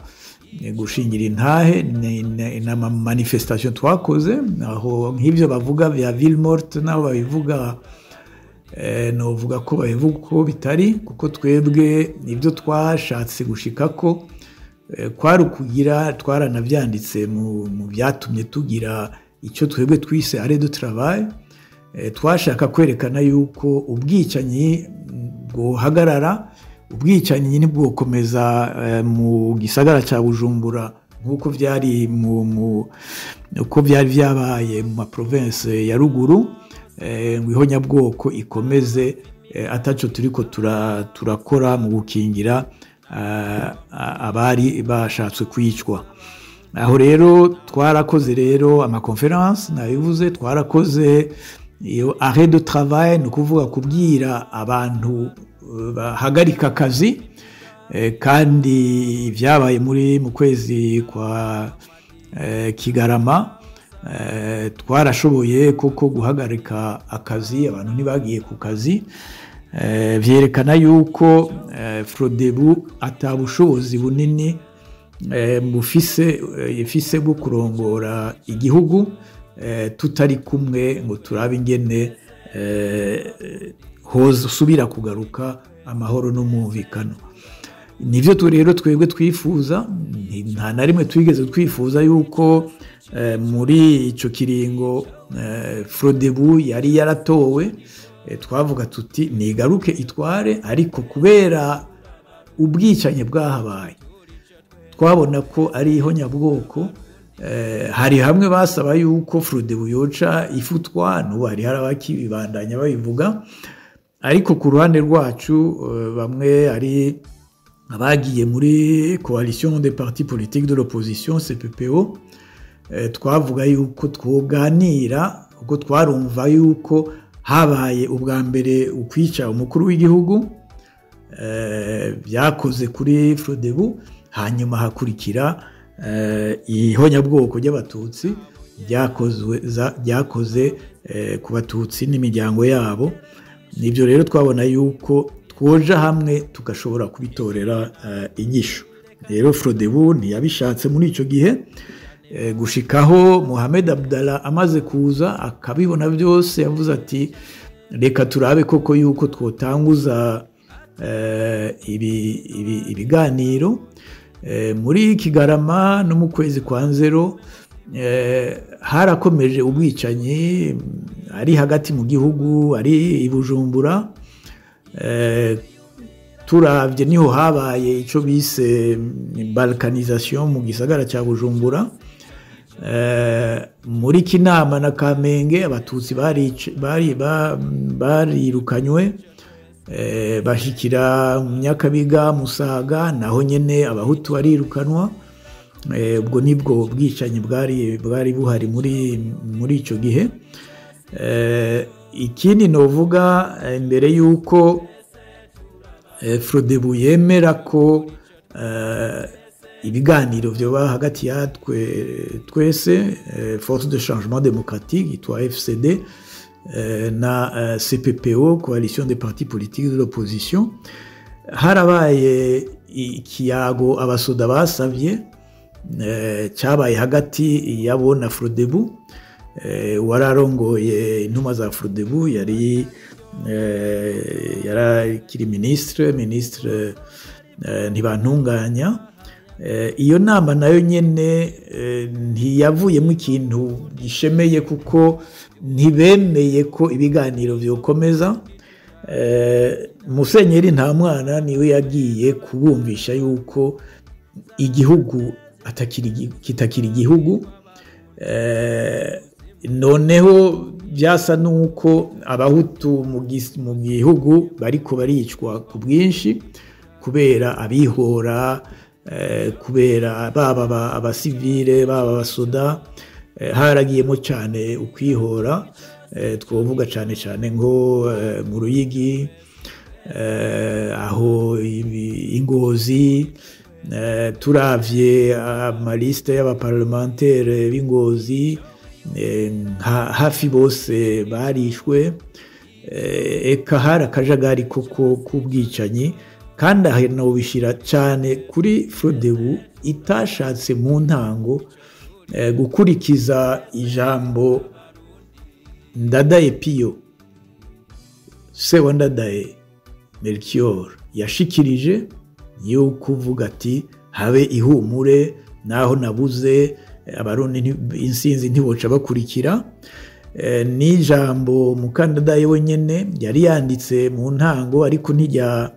gushingira intahe ni ama manifestation twakoze, aho nk'ibyo bavuga vya ville morte naho babivuga, novuga ko babivuga ko bitari, kuko twebwe ibyo twashatse gushikako kwari ukugira, twaranavyanditse mu byatumye tugira icyo twebwe twise arrêt de travail. Twashaka kwerekana yuko ubwicanyi bwohagarara, ubwicanyi ntibwokomeza mu gisagara cya Bujumbura nk'uko byari uko byari byabaye mu ma province ya ruguru, ngo ihonyabwoko ikomeze ataco turiko turakora mu gukingira abari bashatswe kwicwa. Aho rero twarakoze rero amaconférence, nabivuze, twarakoze iyo arrêt de travail, ni ukuvuga kubwira abantu bahagarika akazi. Kandi ibyabaye muri mu kwezi kwa Kigarama, twarashoboye koko guhagarika akazi, abantu ntibagiye ku kazi. Vyerekana yuko Frodebu atabushobozi bunini bufise ifise bwo kurongora igihugu tutari kumwe ngo turabe ingene hosubira kugaruka amahoro n'umwumvikano. Nivyo rero twebwe twifuza. Nta na rimwe twigeze twifuza yuko muri ico kiringo Frodebu yari yaratowe, twavuga tuti nigaruke itware, ariko kubera ubwicanyi bwahabaye twabona ko ari ihonyabwoko. Hari hamwe basaba yuko Frodebu yoca ifutwa, n'ubu hari harabakibandanya babivuga, ariko ku ruhande rwacu bamwe ari abagiye muri Coalition des partis politiques de l'opposition, CPPO, twavuga yuko twoganira, kuko twarumva yuko habaye ubwa mbere ukwica umukuru w'igihugu, byakoze kuri Frodebu, hanyuma hakurikira ihonyabwoko ry'abatutsi ryakoze ku batutsi n'imiryango yabo. Nibyo rero twabona yuko twoja hamwe tugashobora kubitorera inyishu. Rero Frodebu ntiyabishatse muri ico gihe, gushikaho Mohamed Abdallah amaze kuza akabibona byose, yavuze ati reka turabe koko yuko twotanguza ibiganiro. Muri Kigarama no mu kwezi kwa Nzero harakomeje ubwicanyi ari hagati mu gihugu, ari i Bujumbura. Turavye niho habaye ico bise balkanisation mu gisagara ca Bujumbura. Muri Kinama na Kamenge abatutsi barirukanywe, bashikira Nyakabiga, Musaga, naho nyene abahutu barirukanwa. Ubwo nibwo bwicanyi bwari buhari muri ico gihe. Ikindi novuga, imbere yuko Frodebu yemera ko ibiganiro vyoba hagati yatwe twese, Force de Changement Démocratique yitwa FCD na CPPO, Coalition des partis politiques de l'opposition, harabaye ikiyago abasoda basavye, cyabaye hagati yabo na Frodebu. Wararongoye intumwa za Frodebu yari yarakiri ministre Ntibantunganya. Iyo nama nayo nyene ntiyavuyemo ikintu gishemeye, kuko ntibemeye ko ibiganiro vyokomeza. Musenyeri Ntamwana niwe yagiye kubumvisha yuko igihugu kitakiri igihugu. Noneho byasa nuko abahutu mu gihugu bariko baricwa ku bwinshi kubera abihora, kubera baba abasivile baba abasoda, haragiyemo cyane ukwihora. Twovuga cyane cyane ngo mu Ruyigi, aho Ingozi, turavye amaliste y'abaparlementaire b'Ingozi, hafi bose barishwe. Eka hari akajagari koko k'ubwicanyi, kandi aho nobishira cyane kuri Frodebu itashatse mu ntango gukurikiza ijambo Ndadaye Pio, se wa Ndadaye Melchior, yashikirije yo kuvuga ati habe ihumure naho nabuze abarundi insinzi ntiboca bakurikira. Ni jambo Mukandadaye wenyene yari yanditse mu ntango, ariko ntijya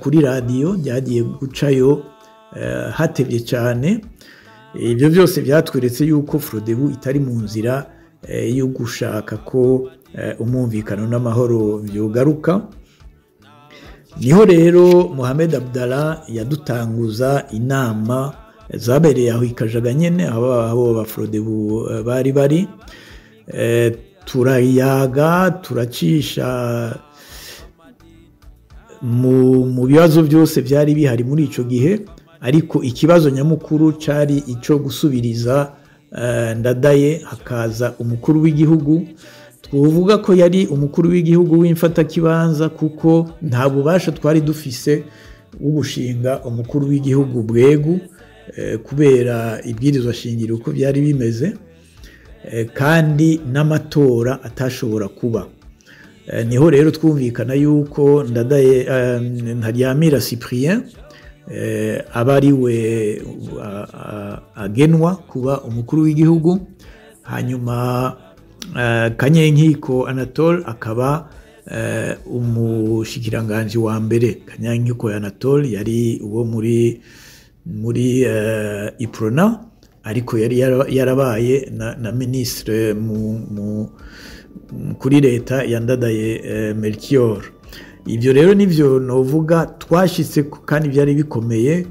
kuri radio, ryagiye gucayo hatevye cyane. Ibyo byose byatweretse yuko Frodebu itari mu nzira yo gushaka ko umwumvikano n'amahoro byogaruka. Niho rero Mohamed Abdallah yadutanguza inama zabereye aho ikajaga nyene, aho abafrodebu bari bari, turayaga, turacisha mu bibazo byose byari bihari muri ico gihe, ariko ikibazo nyamukuru cari ico gusubiriza Ndadaye hakaza umukuru w'igihugu. Twovuga ko yari umukuru w'igihugu w'imfatakibanza, kuko nta bubasha twari dufise wo gushinga umukuru w'igihugu bwegu, kubera ibwirizwa shingiro uko byari bimeze, kandi n'amatora atashobora kuba. Niho rero twumvikana yuko Ndadaye Ntaryamira Cyprien aba ari we agenwa kuba umukuru w'igihugu, hanyuma Kanyenkiko Anatole akaba umushikiranganji wa mbere. Kanyenkiko Anatole yari uwo muri Iprona, ariko yari yarabaye na ministre kuri leta ya Ndadaye Melchior. Ibyo rero nivyo novuga twashitse, kandi byari bikomeye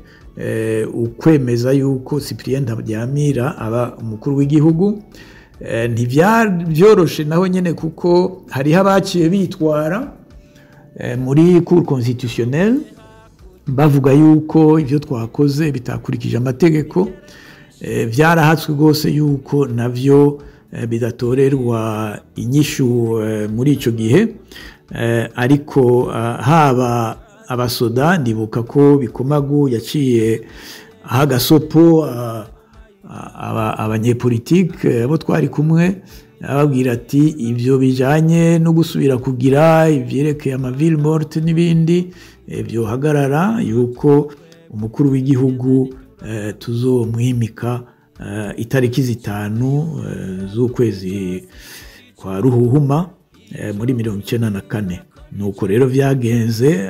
ukwemeza yuko Cyprien Ntaryamira aba umukuru w'igihugu. Ntibyaryoroshe naho nyene, kuko hariho abaciye bitwara muri Cour constitutionnelle bavuga yuko ivyo twakoze bitakurikije amategeko. Byarahatswe rwose yuko navyo bidatorerwa inyishu muri ico gihe, ariko haba abasoda, ndibuka ko Bikomagu yaciye ahagasopo abanyepolitike abo twari kumwe, ababwira ati ibyo bijanye no gusubira kugira ivyerekeye ama ville morte n'ibindi byohagarara, yuko umukuru w'igihugu tuzomwimika itariki 5 z'ukwezi kwa Ruhuhuma muri 1994. Nuko rero vyagenze,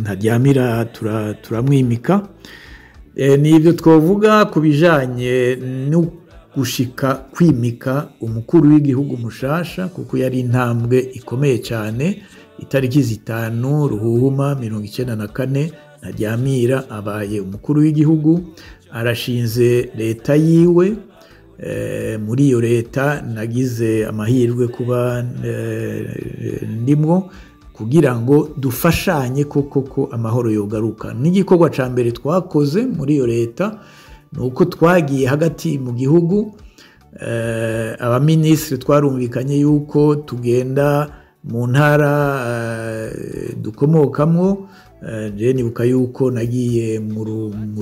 Ntaryamira turamwimika. Ni ibyo twovuga ku bijanye no gushika kwimika umukuru w'igihugu mushasha, kuko yari intambwe ikomeye cyane. Itariki 5 Ruhuhuma 1994 Ntaryamira abaye umukuru w'igihugu, arashinze leta yiwe. Muri iyo leta nagize amahirwe kuba ndimwo, kugira ngo dufashanye koko ko amahoro yogaruka. N'igikorwa ca mbere twakoze muri iyo leta nuko twagiye hagati mu gihugu, abaministre twarumvikanye yuko tugenda mu ntara dukomokamwo. Je nibuka yuko nagiye mu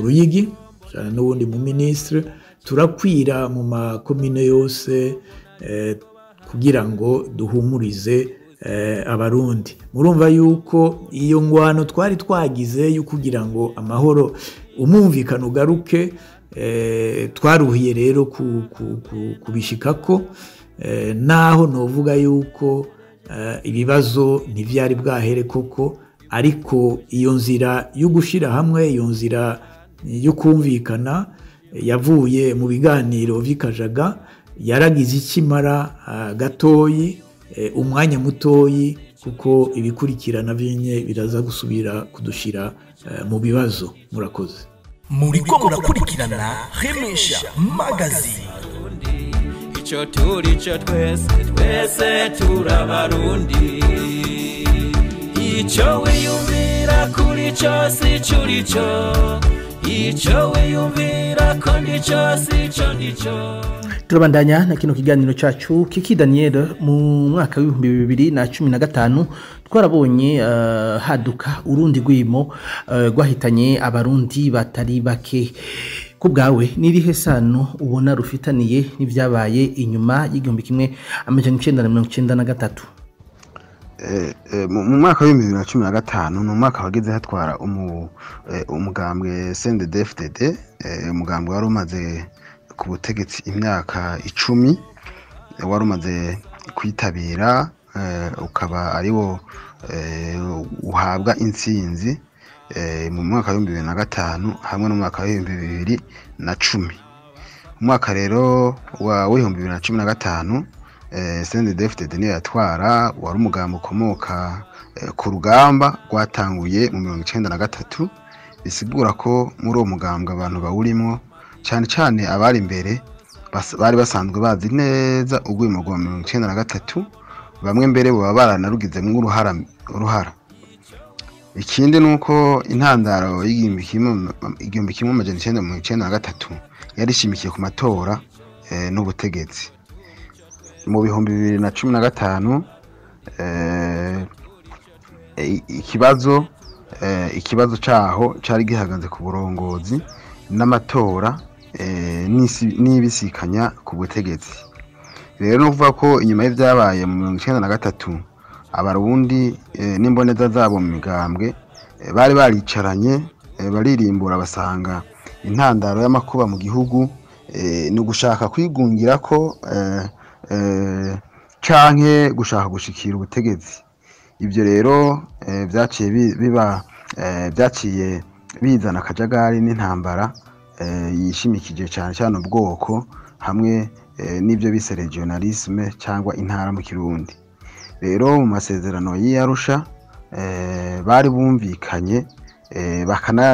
Ruyigi n'ubundi mu ministre, turakwira mu makomine yose kugira ngo duhumurize abarundi. Murumva yuko iyo ngwano twari twagize yo kugira ngo amahoro umumvikano ugaruke, twaruhiye rero kubishikako, naho novuga yuko ibibazo ntivyari bwahere koko, ariko iyo nzira yo gushira hamwe, iyo nzira yo kumvikana yavuye mu biganiro vy'Ikajaga yaragize ikimara gatoyi, umwanya mutoyi, kuko ibikurikirana binye biraza gusubira kudushira mu bibazo. Murakoze. Muriko murakurikirana Remesha Magazine. Ico turi cyo twese, twese turabarundi. Ico wiyumvira kuri cyo si curi cyo, ico wiyumvira ko ndico si cyo ndico. Turabandanya na kino kiganiro cyacu Kiki Daniel. Mu mwaka w'ibihumbi 2015 twarabonye haduka urundi rwimo rwahitanye abarundi batari bake. Ku bwawe nirihe sano ubona rufitaniye n'ivyabaye inyuma y'igihumbi kimwe amajana 993? Mu mwaka wa 2015 ni umwaka wageze hatwara umugambwe CNDD-FDD, umugambwe wari umaze ku butegetsi imyaka 10, wari umaze kwitabira, ukaba ariwo uhabwa intsinzi mu mwaka wa 2005 hamwe n'umwaka wa 2010. Umwaka rero wa 2015 CNDD-FDD niyo yatwara, wari umugambi ukomoka ku rugamba rwatanguye mu 1993. Bisigura ko muri uwo mugambwe abantu bawurimwo, cyane cyane abari imbere, bari basanzwe bazi neza urwimo rwa 1993, bamwe mbere baba baranarugizemwo uruhara. Ikindi ni uko intandaro y'1993 yari ishimikiye ku matora n'ubutegetsi. Mu 2015 ikibazo caho cari gihagaze ku burongozi n'amatora n'ibisikanya ku butegetsi. Rero no kuvuga ko inyuma y'ivyabaye mu 1993, Abarundi n'imboneza zabo mu migambwe bari baricaranye, baririmbura, basanga intandaro y'amakuba mu gihugu ni ugushaka kwigungira ko canke gushaka gushikira ubutegetsi. Ibyo rero byaciye biba byaciye bizana akajagari n'intambara yishimikije cyane cyane ubwoko hamwe n'ibyo bise régionalisme cyangwa intara mu Kirundi. Rero mu masezerano y'Arusha bari bumvikanye bakana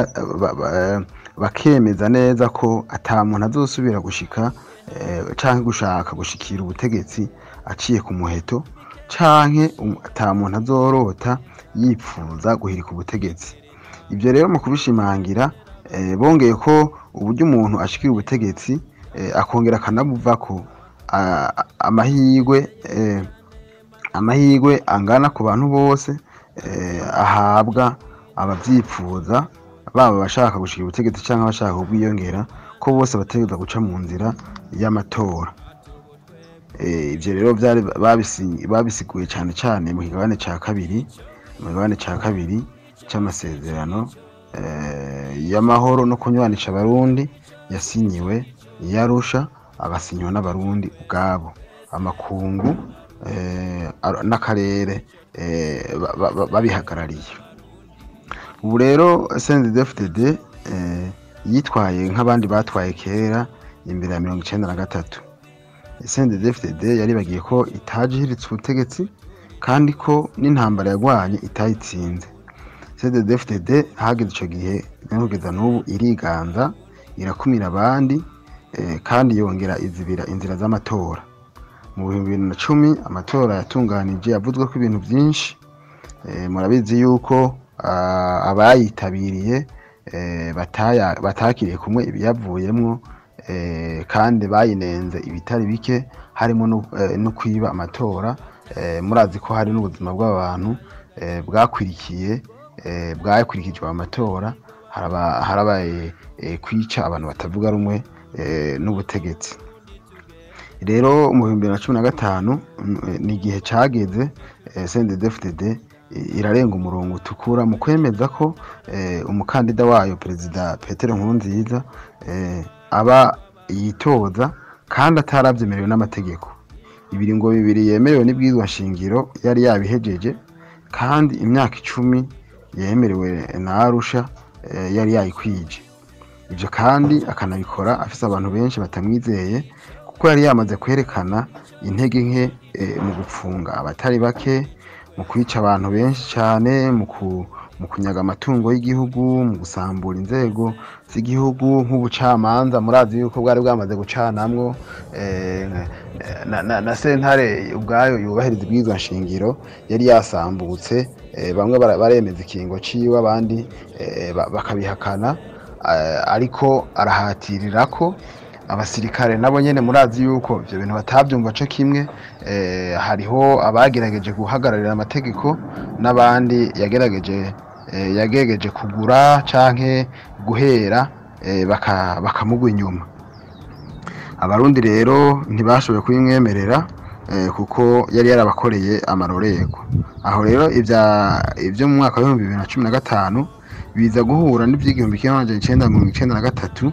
bakemeza neza ko ata muntu azosubira gushika canke gushaka gushikira ubutegetsi aciye ku muheto, canke ata muntu azorota yipfuza guhirika ubutegetsi. Ibyo rero mu kubishimangira bongeye ko uburyo umuntu ashikira ubutegetsi akongera akanabuvako, amahirwe angana ku bantu bose, ahabwa abavyipfuza, baba abashaka gushikira ubutegetsi canke abashaka kubwiyongera, ko bose bategerezwa guca mu nzira y'amatora. Ivyo rero vyari babisiguye cane cane mu kigabane ca kabiri, mu kigabane ca kabiri c'amasezerano y'amahoro no kunywanisha Abarundi yasinyiwe i Arusha, agasinywa n'Abarundi ubwabo, amakungu n'akarere babihagarariye. Ubu rero CNDD-FDD yitwaye nk'abandi batwaye kera imbere ya 1993. CNDD-FDD yaribagiye ko itaje ihiritse ubutegetsi, kandi ko n'intambara yagwanye itayitsinze. CNDD-FDD hageze ico gihe no kugeza n'ubu iriganza, irakumira abandi, kandi yongera izibira inzira z'amatora. Mu 2010 amatora yatunganije yavuzwe ko ibintu byinshi. Murabizi yuko abayitabiriye batakiriye kumwe ibiyavuyemwo, kandi bayinenze ibitari bike, harimo no kwiba amatora. Murazi ko hari n'ubuzima bw'abantu bwakwirikiye bwakurikijwe amatora, harabaye kwica abantu batavuga rumwe n'ubutegetsi. Rero mu 2015 ni igihe cageze CNDD-FDD irarenga umurongo utukura mu kwemeza ko umukandida wayo, Perezida Petero Nkurunziza, aba yitoza kandi atarabyemerewe n'amategeko. Ibiringo 2 yemerewe n'ibwirizwa nshingiro yari yabihejeje, kandi imyaka 10 yemerewe na Arusha yari yayikwije. Ibyo kandi akanabikora afise abantu benshi batamwizeye, kuko yari yamaze kwerekana intege nke mu gupfunga abatari bake, mu kwica abantu benshi cyane, mu kunyaga amatungo y'igihugu, mu gusambura inzego z'igihugu nk'ubucamanza. Murazi yuko bwari bwamaze gucanamwo na sentare ubwayo yubahiriza ibwirizwa nshingiro yari yasambutse. Bamwe baremeza ikingo ciwe, abandi bakabihakana, ariko arahatirira ko abasirikare nabo nyene murazi yuko ivyo bintu batavyumva co kimwe. Hariho abagerageje guhagararira amategeko n'abandi yagerageje kugura canke guhera bakamugwa inyuma. Abarundi rero ntibashoboye kubimwemerera, kuko yari yarabakoreye amarorerwa. Aho rero ivyo mu mwaka wa 2015 biza guhura n'ivy'igihumbi kimwe n'amajana icenda mirongo icenda na gatatu.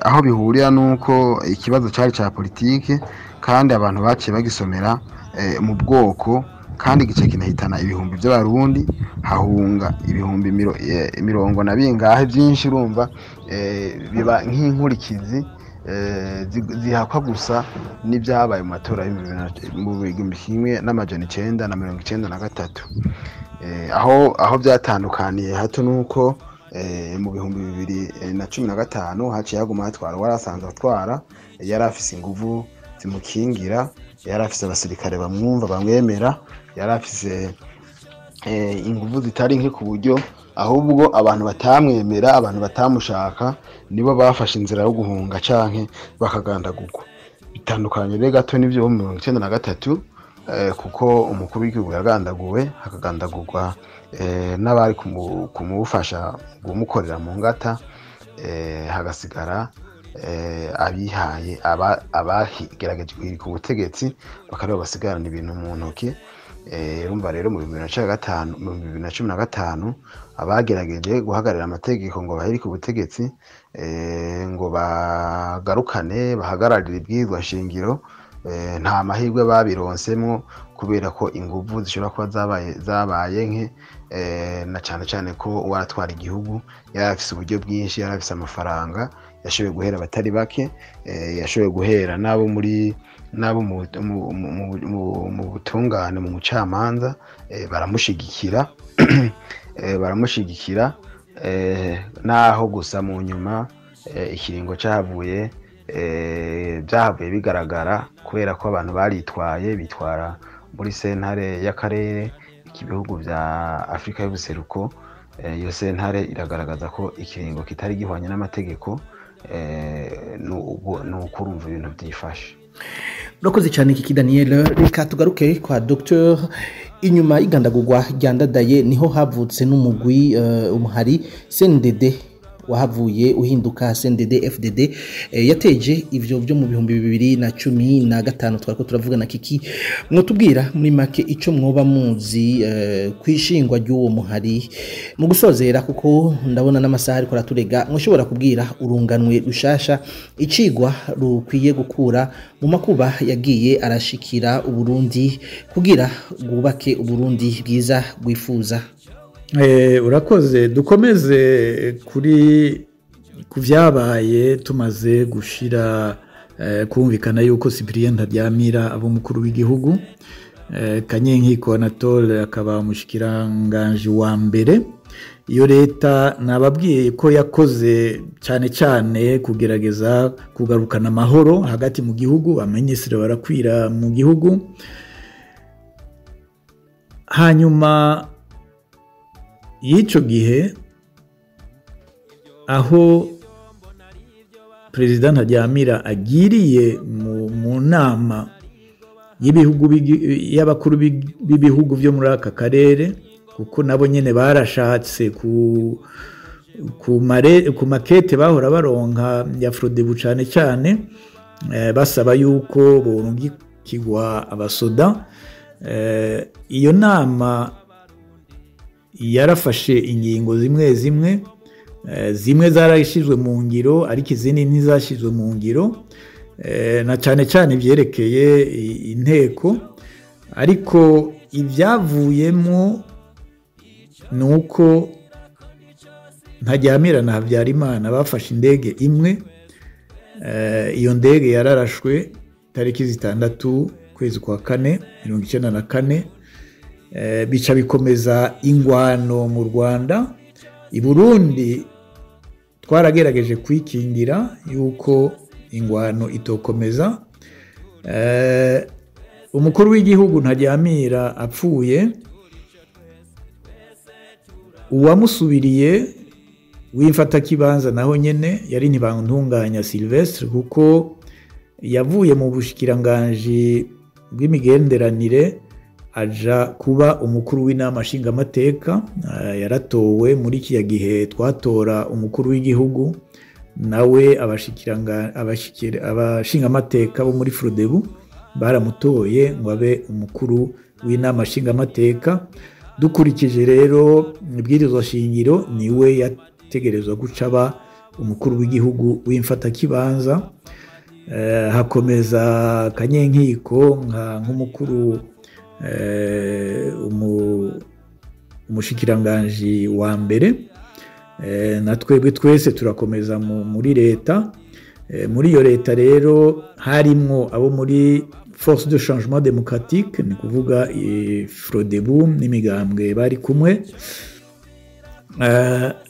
Aho bihurira nuko ikibazo cari ca politike, kandi abantu baciye bagisomera mu bwoko, kandi igice kinahitana ibihumbi by'Abarundi, hahunga ibihumbi mirongo na bingahe byinshi. Urumva biba nk'inkurikizi. zihakwa gusa n'ibyabaye mu matora mu 1993. Aho byatandukaniye hato nuko mu 2015 haciye haguma hatwara warasanzwe atwara, yari afise inguvu zimukingira, yari afise abasirikare bamwumva bamwemera, yari afise inguvu zitari nke ku buryo ahubwo abantu batamwemera, abantu batamushaka nibo bafashe inzira yo guhunga canke bakagandagurwa. Bitandukanye rero gato n'ivyo mu 1993, kuko umukuru w'igihugu yagandaguwe, hakagandagurwa n'abari kumufasha kumukorera mu ngata, hagasigara abihaye abagerageje guhirika ubutegetsi bakaba basigarana ibintu mu ntoki. Urumva rero mu 2015, mu 2015 abagerageje guhagararira amategeko ngo bahirike ubutegetsi, ngo bagarukane bahagararire ibwirizwa shingiro, nta mahirwe babironsemo kubera ko inguvu zishobora kuba zabaye nke, na cyane cyane ko uwaratwara igihugu yari afise uburyo bwinshi, yari afise amafaranga, yashoboye guhera abatari bake, yashoboye guhera n'abo muri n'abo mu butungane mu mucamanza, baramushigikira baramushigikira, naho gusa mu nyuma ikiringo cyahavuye byahavuye bigaragara kubera ko abantu baritwaye bitwara muri sentare y'akarere k'ibihugu bya Afrika y'ubuseruko. Iyo sentare iragaragaza ko ikiringo kitari gihwanye n'amategeko, nukurumva ibintu byifashe. Urakoze cyane Kiki Daniel. Reka tugaruke kwa Dr. Inyuma y'igandagurwa rya Ndadaye niho havutse n'umugwi umuhari CNDD wahavuye uhinduka CNDD FDD, yateje ivyo byo mu 2015 twariko turavuga na Kiki. Mwotubwira muri make ico mwoba muzi kwishingwa ry'uwo muhari mu gusozera, kuko ndabona n'amasaha ariko araturega. Mwoshobora kubwira urunganwe rushasha icigwa rukwiye gukura mu makuba yagiye arashikira Uburundi kugira bwubake Uburundi bwiza bwifuza? Urakoze. Dukomeze kuri kuvyabaye tumaze gushira kumvikana yuko Cyprien Ntaryamira abo mukuru w'igihugu, Kanyenkiko Anatole akaba umushikiranganje wa mbere. Iyo leta nababwiye ko yakoze cyane cyane kugerageza kugarukana amahoro hagati mu gihugu, abaminisitiri barakwira mu gihugu. Hanyuma y'icyo gihe aho Perezida Ntaryamira agiriye mu nama y'ibihugu y'abakuru b'ibihugu byo muri aka karere, kuko nabo nyene barashatse ku makete bahora baronka ya Frodebu cyane cyane, basaba yuko borungikirwa abasoda. Iyo nama yarafashe ingingo zimwe zimwe, zimwe zarashizwe mu ngiro ariko izindi ntizashizwe mu ngiro, na cyane cyane ibyerekeye inteko. Ariko ibyavuyemo nuko Ntaryamira na Habyarimana bafashe indege imwe. Iyo ndege yararashwe tariki 6 kwezi kwa 4 1994, bica bikomeza ingwano mu Rwanda. I Burundi twaragerageje kwikingira yuko ingwano itokomeza. Umukuru w'igihugu Ntaryamira apfuye, uwamusubiriye w'imfatakibanza naho nyene yari Ntibantunganya Sylvestre, kuko yavuye mu bushikiranganje bw'imigenderanire aja kuba umukuru w'inama nshingamateka. Yaratowe muri kiya gihe twatora umukuru w'igihugu, nawe abashingamateka bo muri Frodebu baramutoye ngo abe umukuru w'inama nshingamateka. Dukurikije rero ibwirizwa shingiro, niwe yategerezwa guca aba umukuru w'igihugu w'imfatakibanza. Hakomeza Kanyenkiko nk'umukuru umushikiranganji wa mbere, na twebwe twese turakomeza muri leta. Muri iyo leta rero harimwo abo muri Force de Changement Démocratique, ni kuvuga Frodebu n'imigambwe bari kumwe.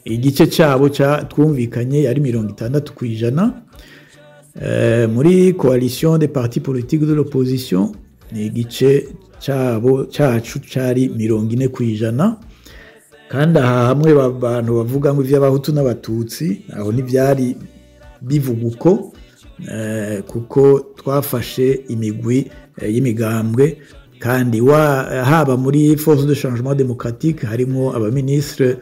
Igice cyabo twumvikanye yari 60%. Muri coalition des partis politiques de l'opposition, ni igice cyabo cyacu cyari 40%. Kandi aha hamwe abantu bavuga ngo iby'abahutu n'abatutsi, aho ntibyari bivuga uko, kuko twafashe imigwi y'imigambwe, kandi haba muri Force de Changement Démocratique harimo abaministre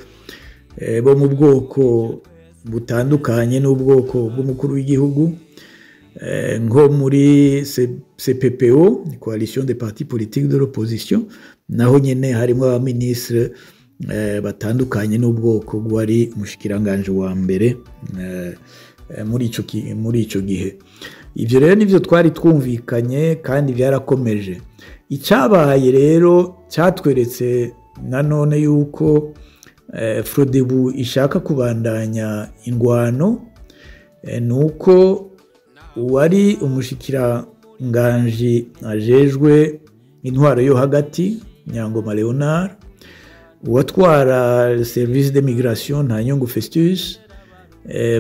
bo mu bwoko butandukanye n'ubwoko bw'umukuru w'igihugu, nko muri CPPO, Coalition des partis politiques de l'opposition, naho nyine harimo abaministre batandukanye n'ubwoko bwari umushikiranganje wa mbere muri ico gihe. Ivyo rero nivyo twari twumvikanye kandi byarakomeje. Icyabaye rero cyatweretse nanone yuko Frodebu ishaka kubandanya ingwano, nuko uwari umushikiranganji ajejwe intwaro yo hagati, Nyangoma Leonard, uwatwara service de migration, Ntanyungu Festus,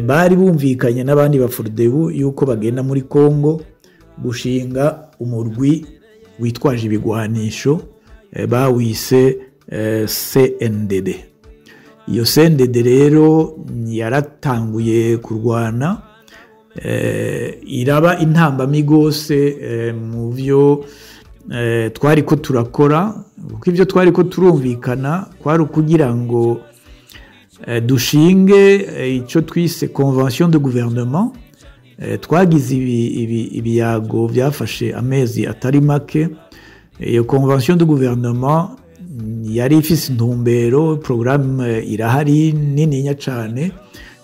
bari bumvikanye n'abandi ba Frodebu yuko bagenda muri Congo gushinga umurwi witwaje ibigwanisho, bawise CNDD. Iyo CNDD rero yaratanguye kurwana, iraba intambamyi gose mu byo twari ko turakora, kuko ibyo twari ko turumvikana kwari ukugira ngo dushinge icyo twise convention de gouvernement. Twagize ibiyago byafashe amezi atari make. Iyo convention de gouvernement yari ifise intumbero, programme irahari nininya cane,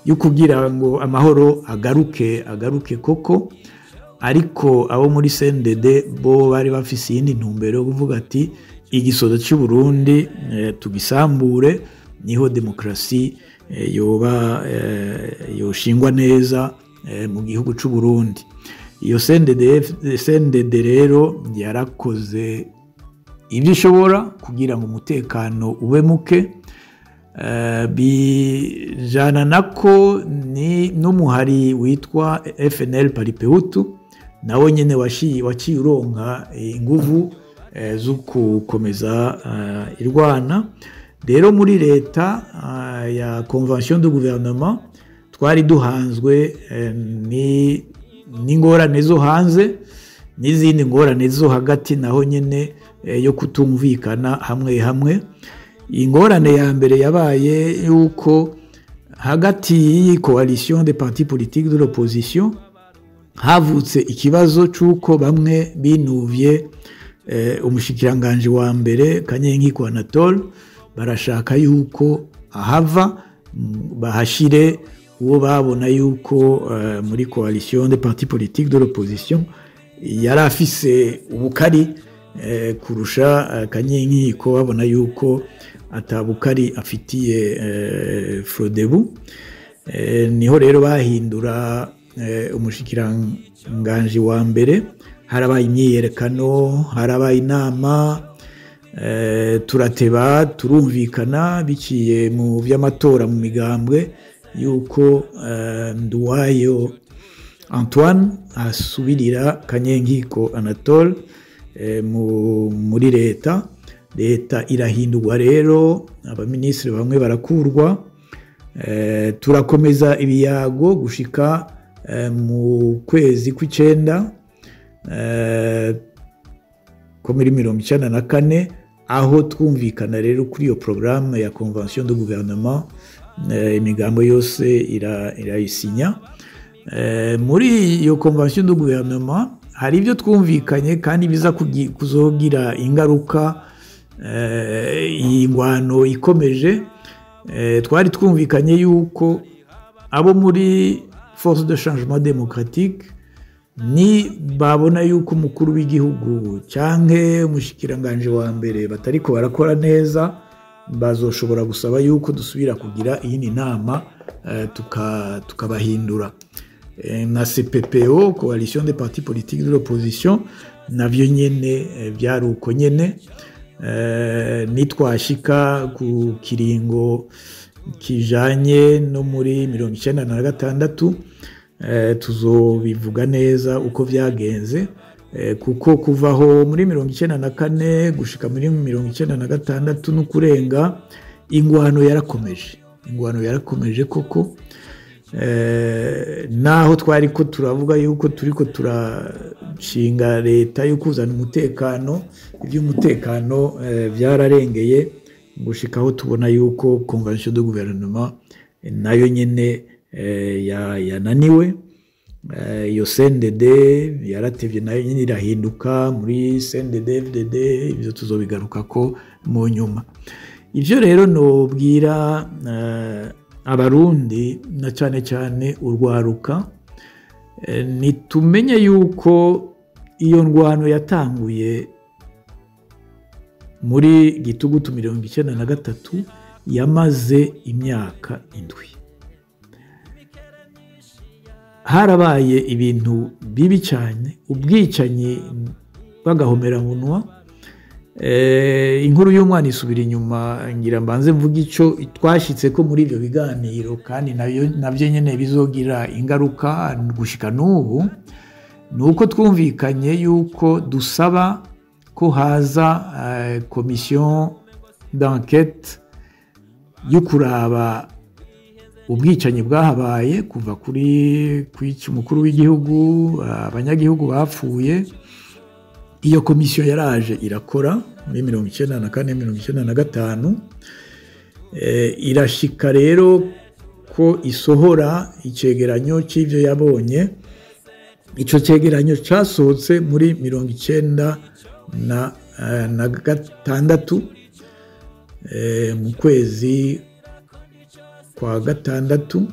yo kugira ngo amahoro agaruke koko. Ariko abo muri CNDD bo bari bafise iyindi ntumbero yo kuvuga ati igisoda cy'u Burundi tugisambure, niho demokrasi yoba yoshingwa neza mu gihugu cy'u Burundi. Iyo CNDD rero yarakoze ibyo ishobora kugira ngo umutekano ube muke, bijana nako ni n'umuhari witwa FNL Paripehutu, nawe nyene waciye uronka inguvu zo gukomeza irwana. Rero muri leta ya convention de gouvernement twari duhanzwe n'ingorane zo hanze n'izindi ngorane zo hagati, naho nyene yo kutumvikana hamwe hamwe. Ingorane ya mbere yabaye yuko hagati y'iyi coalition des partis politiques de l'opposition havutse ikibazo c'uko bamwe binuvye umushikiranganje wa mbere Kanyenkiko Anatole, barashaka yuko ahava bahashire uwo babona yuko muri coalition des partis politiques de l'opposition yari afise ubukari kurusha Kanyenkiko, babona yuko atabukari afitiye Frodebu. Niho rero bahindura umushikiranganje wa mbere, harabaye imyiyerekano, harabaye inama, turateba turumvikana biciye mu by'amatora mu migambwe yuko Nduwayo Antoine asubirira Kanyenkiko Anatole muri leta. Leta irahindurwa rero, abaministre bamwe barakurwa, turakomeza ibiyago gushika mu kwezi kw'icenda ko muri 94, aho twumvikana rero kuri iyo programme ya convention de gouvernement, imigambo yose irayisinya. Muri iyo convention de gouvernement hari ibyo twumvikanye kandi biza kuzogira ingaruka iyi ngwano ikomeje. Twari twumvikanye yuko abo muri Force de Changement Démocratique ni babona yuko umukuru w'igihugu canke umushikiranganje wa mbere batariko barakora neza, bazoshobora gusaba yuko dusubira kugira iyindi nama, tukabahindura. Na CPPO, Coalition des partis politiques de l'opposition, navyo nyene byari uko nyene. Nitwashika ku kiringo kijanye no muri 96, tuzobivuga neza uko vyagenze, kuko kuvaho muri 94 gushika muri 96 no kurenga, ingwano yarakomeje, ingwano yarakomeje koko. Naho twari ko turavuga yuko turiko turashinga leta yo kuzana umutekano, iby'umutekano byararengeye gushika aho tubona yuko convention de gouvernement nayo nyene yananiwe. Iyo CNDD yaratevye nayo nyene irahinduka muri CNDD FDD, ibyo tuzobigaruka ko mu nyuma. Ivyo rero nobwira Abarundi, na cyane cyane urwaruka, nitumenye yuko iyo ndwano yatanguye muri gitugutu 93, yamaze imyaka 7. Harabaye ibintu bibi cyane, ubwicanyi bw'agahomeranwa. Inkuru y'umwana isubira inyuma, ngira mbanze mvuga ico twashyitse ko muri ibyo biganiro, kandi nabyo nyene bizogira ingaruka gushika n'ubu. Ni uko twumvikanye yuko dusaba ko haza commission d'enquête yo kuraba ubwicanyi bwahabaye kuva kuri kwica umukuru w'igihugu, abanyagihugu bapfuye. Iyo komisiyo yaraje irakora muri 94, 95, irashika rero ko isohora icegeranyo c'ivyo yabonye. Ico cegeranyo casohotse muri 96, mu kwezi kwa gatandatu.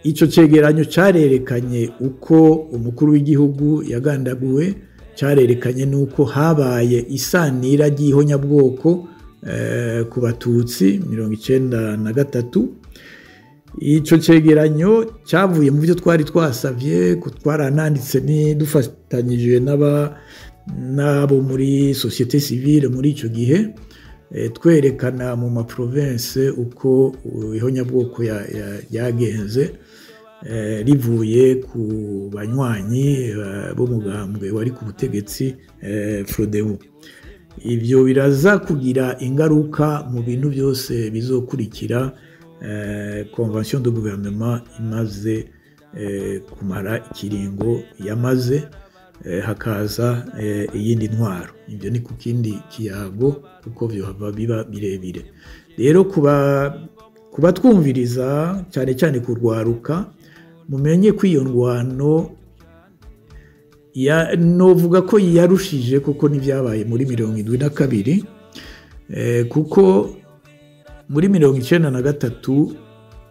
Ico cegeranyo carerekanye uko umukuru w'igihugu yagandaguwe, carerekanye nuko habaye isanira ry'ihonyabwoko ku Batutsi 93. Ico cegeranyo cyavuye mu byo twari twasavye, ko twarananditse ni dufatanyije n'abo muri société civile muri ico gihe, twerekana mu ma province uko ihonyabwoko yagenze, rivuye ku banywanyi b'umugambwe wari ku butegetsi, Frodebu. Ibyo biraza kugira ingaruka mu bintu byose bizokurikira convention de gouvernement imaze kumara ikiringo yamaze, hakaza iyindi ntwaro. Ibyo ni ku kindi kiyago, kuko byohava biba birebire. Rero kuba twumviriza, cyane cyane kurwaruka, mumenye ko iyo ndwano ya novuga ko yarushije kuko n'ibyabaye muri 72, kuko muri 93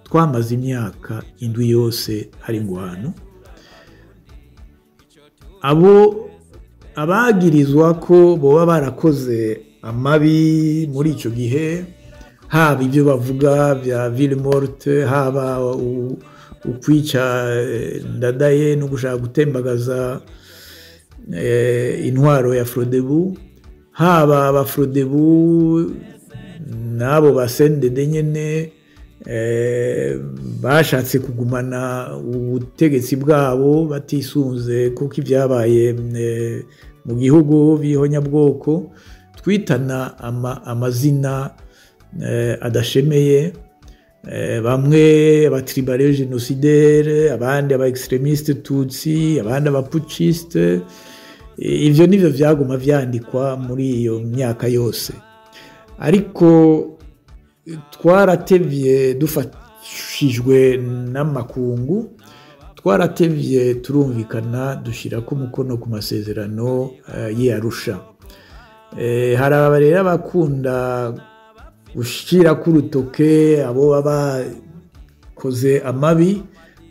twamaze imyaka 7 yose hari ingwano. Abo abagirizwa ko boba barakoze amabi muri ico gihe, haba ibyo bavuga bya ville morte, haba ukwica Ndadaye no gushaka gutembagaza intwaro ya Frodebu, haba aba Frodebu n'abo ba CNDD nyene bashatse kugumana ubutegetsi bwabo batisunze kuko ibyabaye mu gihugu bihonyabwoko, twitana amazina adashemeye, bamwe abatribale génocidaire, abandi aba extrémiste tutsi, abandi abaputschiste. Ivyo nivyo vyaguma vyandikwa muri iyo myaka yose. Ariko twaratevye, dufashijwe n'amakungu, twaratevye turumvikana, dushirako umukono ku masezerano y'Arusha. Hari aba rero abakunda gushira ku rutoke abo baba bakoze amabi,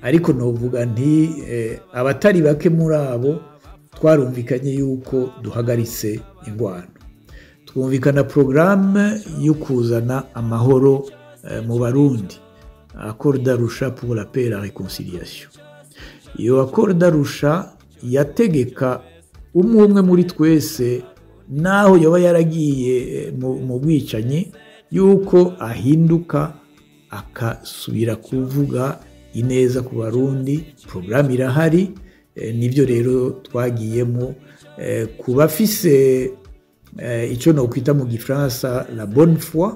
ariko novuga nti abatari bake muri abo twarumvikanye yuko duhagaritse ingwano, twumvikana programme yo kuzana amahoro mu Barundi. Accord d'Arusha pour la paix et la réconciliation. Iyo Accord d'Arusha yategeka umwe umwe muri twese, naho yoba yaragiye mu bwicanyi, yuko ahinduka akasubira kuvuga ineza ku Barundi. Porogaramu irahari, nibyo rero twagiyemo. Ku bafise icyo nokwita mu gifaransa la bonne foi,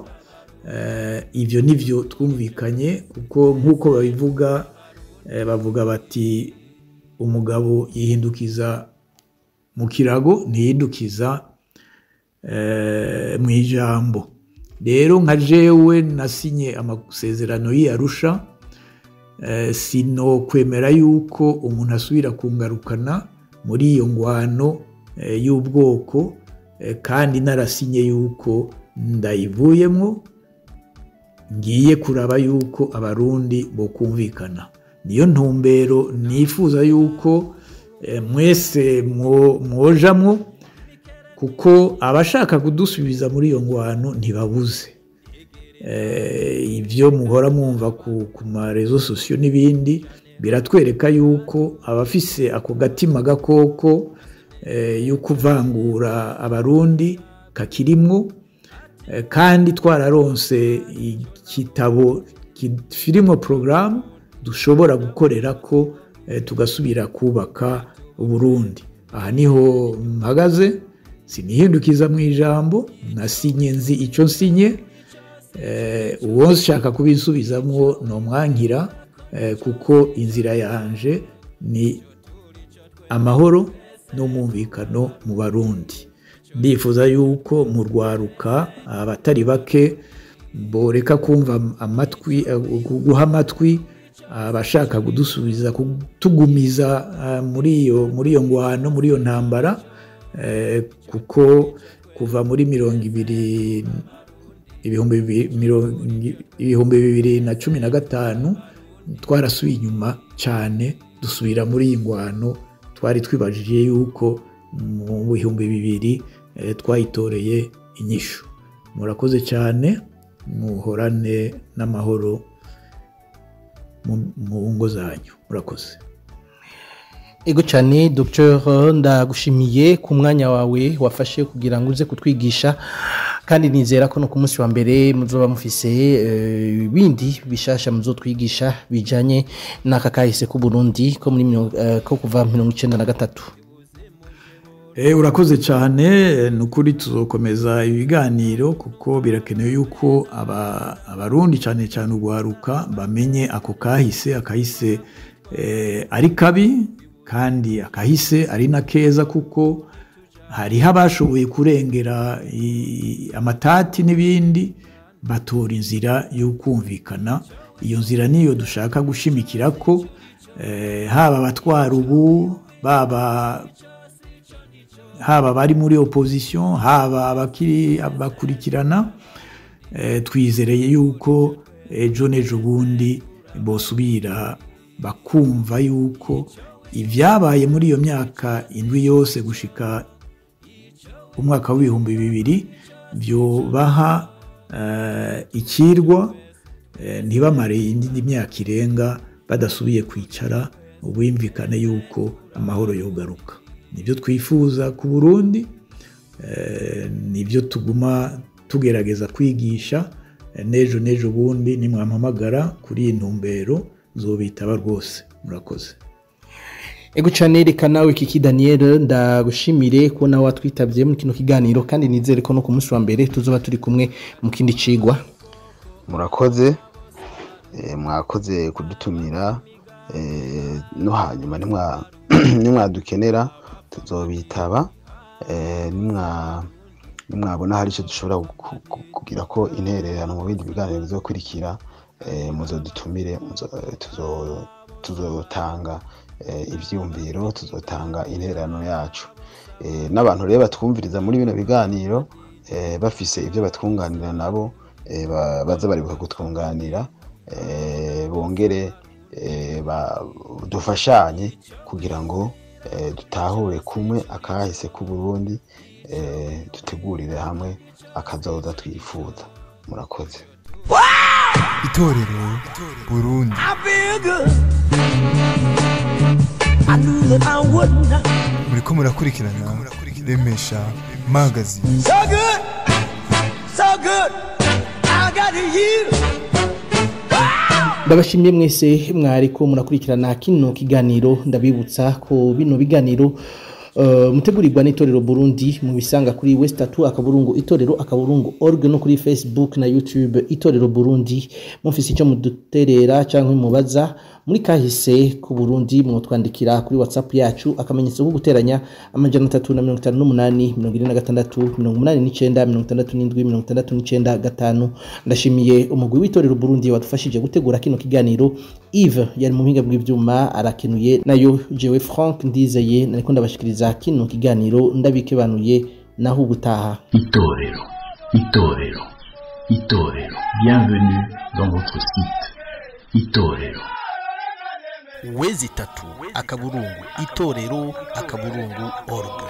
ibyo nibyo twumvikanye, kuko nk'uko babivuga, bavuga bati umugabo yihindukiza mu kirago, ntihindukiza mu ijambo. Rero nka jewe nasinye amasezerano y'Arusha, sino kwemera yuko umuntu asubira kungarukana muri iyo ngwano y'ubwoko, kandi narasinye yuko ndayivuyemo, ngiye kuraba yuko Abarundi bokumvikana. Niyo ntumbero nifuza yuko mwese mwojamwo, kuko abashaka kudusubiza muri iyo ngwano ntibabuze. Ibyo muhora mwumva ku ma réseaux sociaux n'ibindi biratwereka yuko abafise ako gatima gakoko yo kuvangura Abarundi kakirimwo, kandi twararonse igitabo kirimo porogaramu dushobora gukorera ko tugasubira kubaka Uburundi. Aha niho mpagaze, sinihindukiza mu ijambo, nasinye nzi icyo nsinye. Uwo nshaka kubisubizamwo nomwankira, kuko inzira yanje ni amahoro n'umwumvikano mu Barundi. Ndifuza yuko mu rwaruka abatari bake boreka kumva amatwi, guha amatwi abashaka kudusubiza, kutugumiza muri iyo ngwano, muri iyo ntambara, kuko kuva muri mirongo ibiri 2015 twarasubiye inyuma cyane, dusubira muri iyi ngwano twari twibajije yuko mu 2000 twayitoreye inyishu. Murakoze cyane, muhorane n'amahoro mu ngo zanyu. Murakoze. Ego cyane, Dr, ndagushimiye ku mwanya wawe wafashe kugira ngo uze kutwigisha, kandi nizera ko no ku munsi wa mbere muzoba mufise ibindi bishasha muzotwigisha bijanye n'aka kahise ku Burundi ko muri ko kuva 93. Urakoze cyane. Ni ukuri tuzokomeza ibiganiro, kuko birakenewe yuko Abarundi, cyane cyane urwaruka, bamenye ako kahise. Akahise ari kabi, kandi akahise ari na keza, kuko hariho abashoboye kurengera amatati n'ibindi, batora inzira yo kumvikana. Iyo nzira niyo dushaka gushimikira ko, haba abatwara ubu, baba haba abari muri opposition, haba abakiri bakurikirana, twizereye yuko ejo n'ejo bundi bosubira bakumva yuko ibyabaye muri iyo myaka 7 yose gushika umwaka w'2000 byobaha ikirwa, ntibamare indi myaka irenga badasubiye kwicara ubwumvikane yuko amahoro yogaruka. Nibyo twifuza ku Burundi, nibyo tuguma tugerageza kwigisha. N'ejo n'ejo bundi nimwampamagara kuri iyi ntumbero zobitaba rwose. Murakoze. Ego cyane. Reka nawe Kiki Daniel ndagushimire ko nawe watwitabye muri kino kiganiro, kandi nizere ko no ku munsi wa mbere tuzoba turi kumwe mu kindi cigwa. Murakoze, mwakoze kudutumira, no hanyuma nimwadukenera tuzobitaba, nimwabona hari icyo dushobora kugira ko intererano mu bindi biganiro bizokurikira, muzodutumire, tuzotanga ivyiyumviro, tuzotanga intererano yacu. N'abantu rero batwumviriza muri bino biganiro, bafise ibyo batwunganira, nabo baza baribuka kutwunganira, bongere dufashanye kugira ngo dutahure kumwe akahise k'u Burundi, dutegurire hamwe akazoza twifuza. Murakoze. Itorero Burundi. I feel good. I knew that I would not. Muriko murakurikirana Remesha Magazine. So good, so good. I got you. Ndabashimiye mwese mwariko murakurikirana kino kiganiro. Ndabibutsa ko bino biganiro mutegurirwa n'itorero Burundi, mubisanga kuri West3 akaburungu itorero akaburungu org no kuri Facebook na YouTube Itorero Burundi. Mufise icyo muduterera cyangwa mubaza muri kahise ku Burundi, mwotwandikira kuri WhatsApp yacu akamenyetso ko guteranya 358 46 89 67 69 5. Ndashimiye umugwi w'itorero Burundi wadufashije gutegura kino kiganiro. Yves yari mu mpinga bw'ivyuma arakenuye, nayo jewe Frank Ndizeye nariko ndabashikiriza kino kiganiro, ndabikebanuye naho ubutaha. Itorero, Itorero, Itorero. Bienvenue dans votre site Itorero. Wezi tatu akaburungu itorero akaburungu org.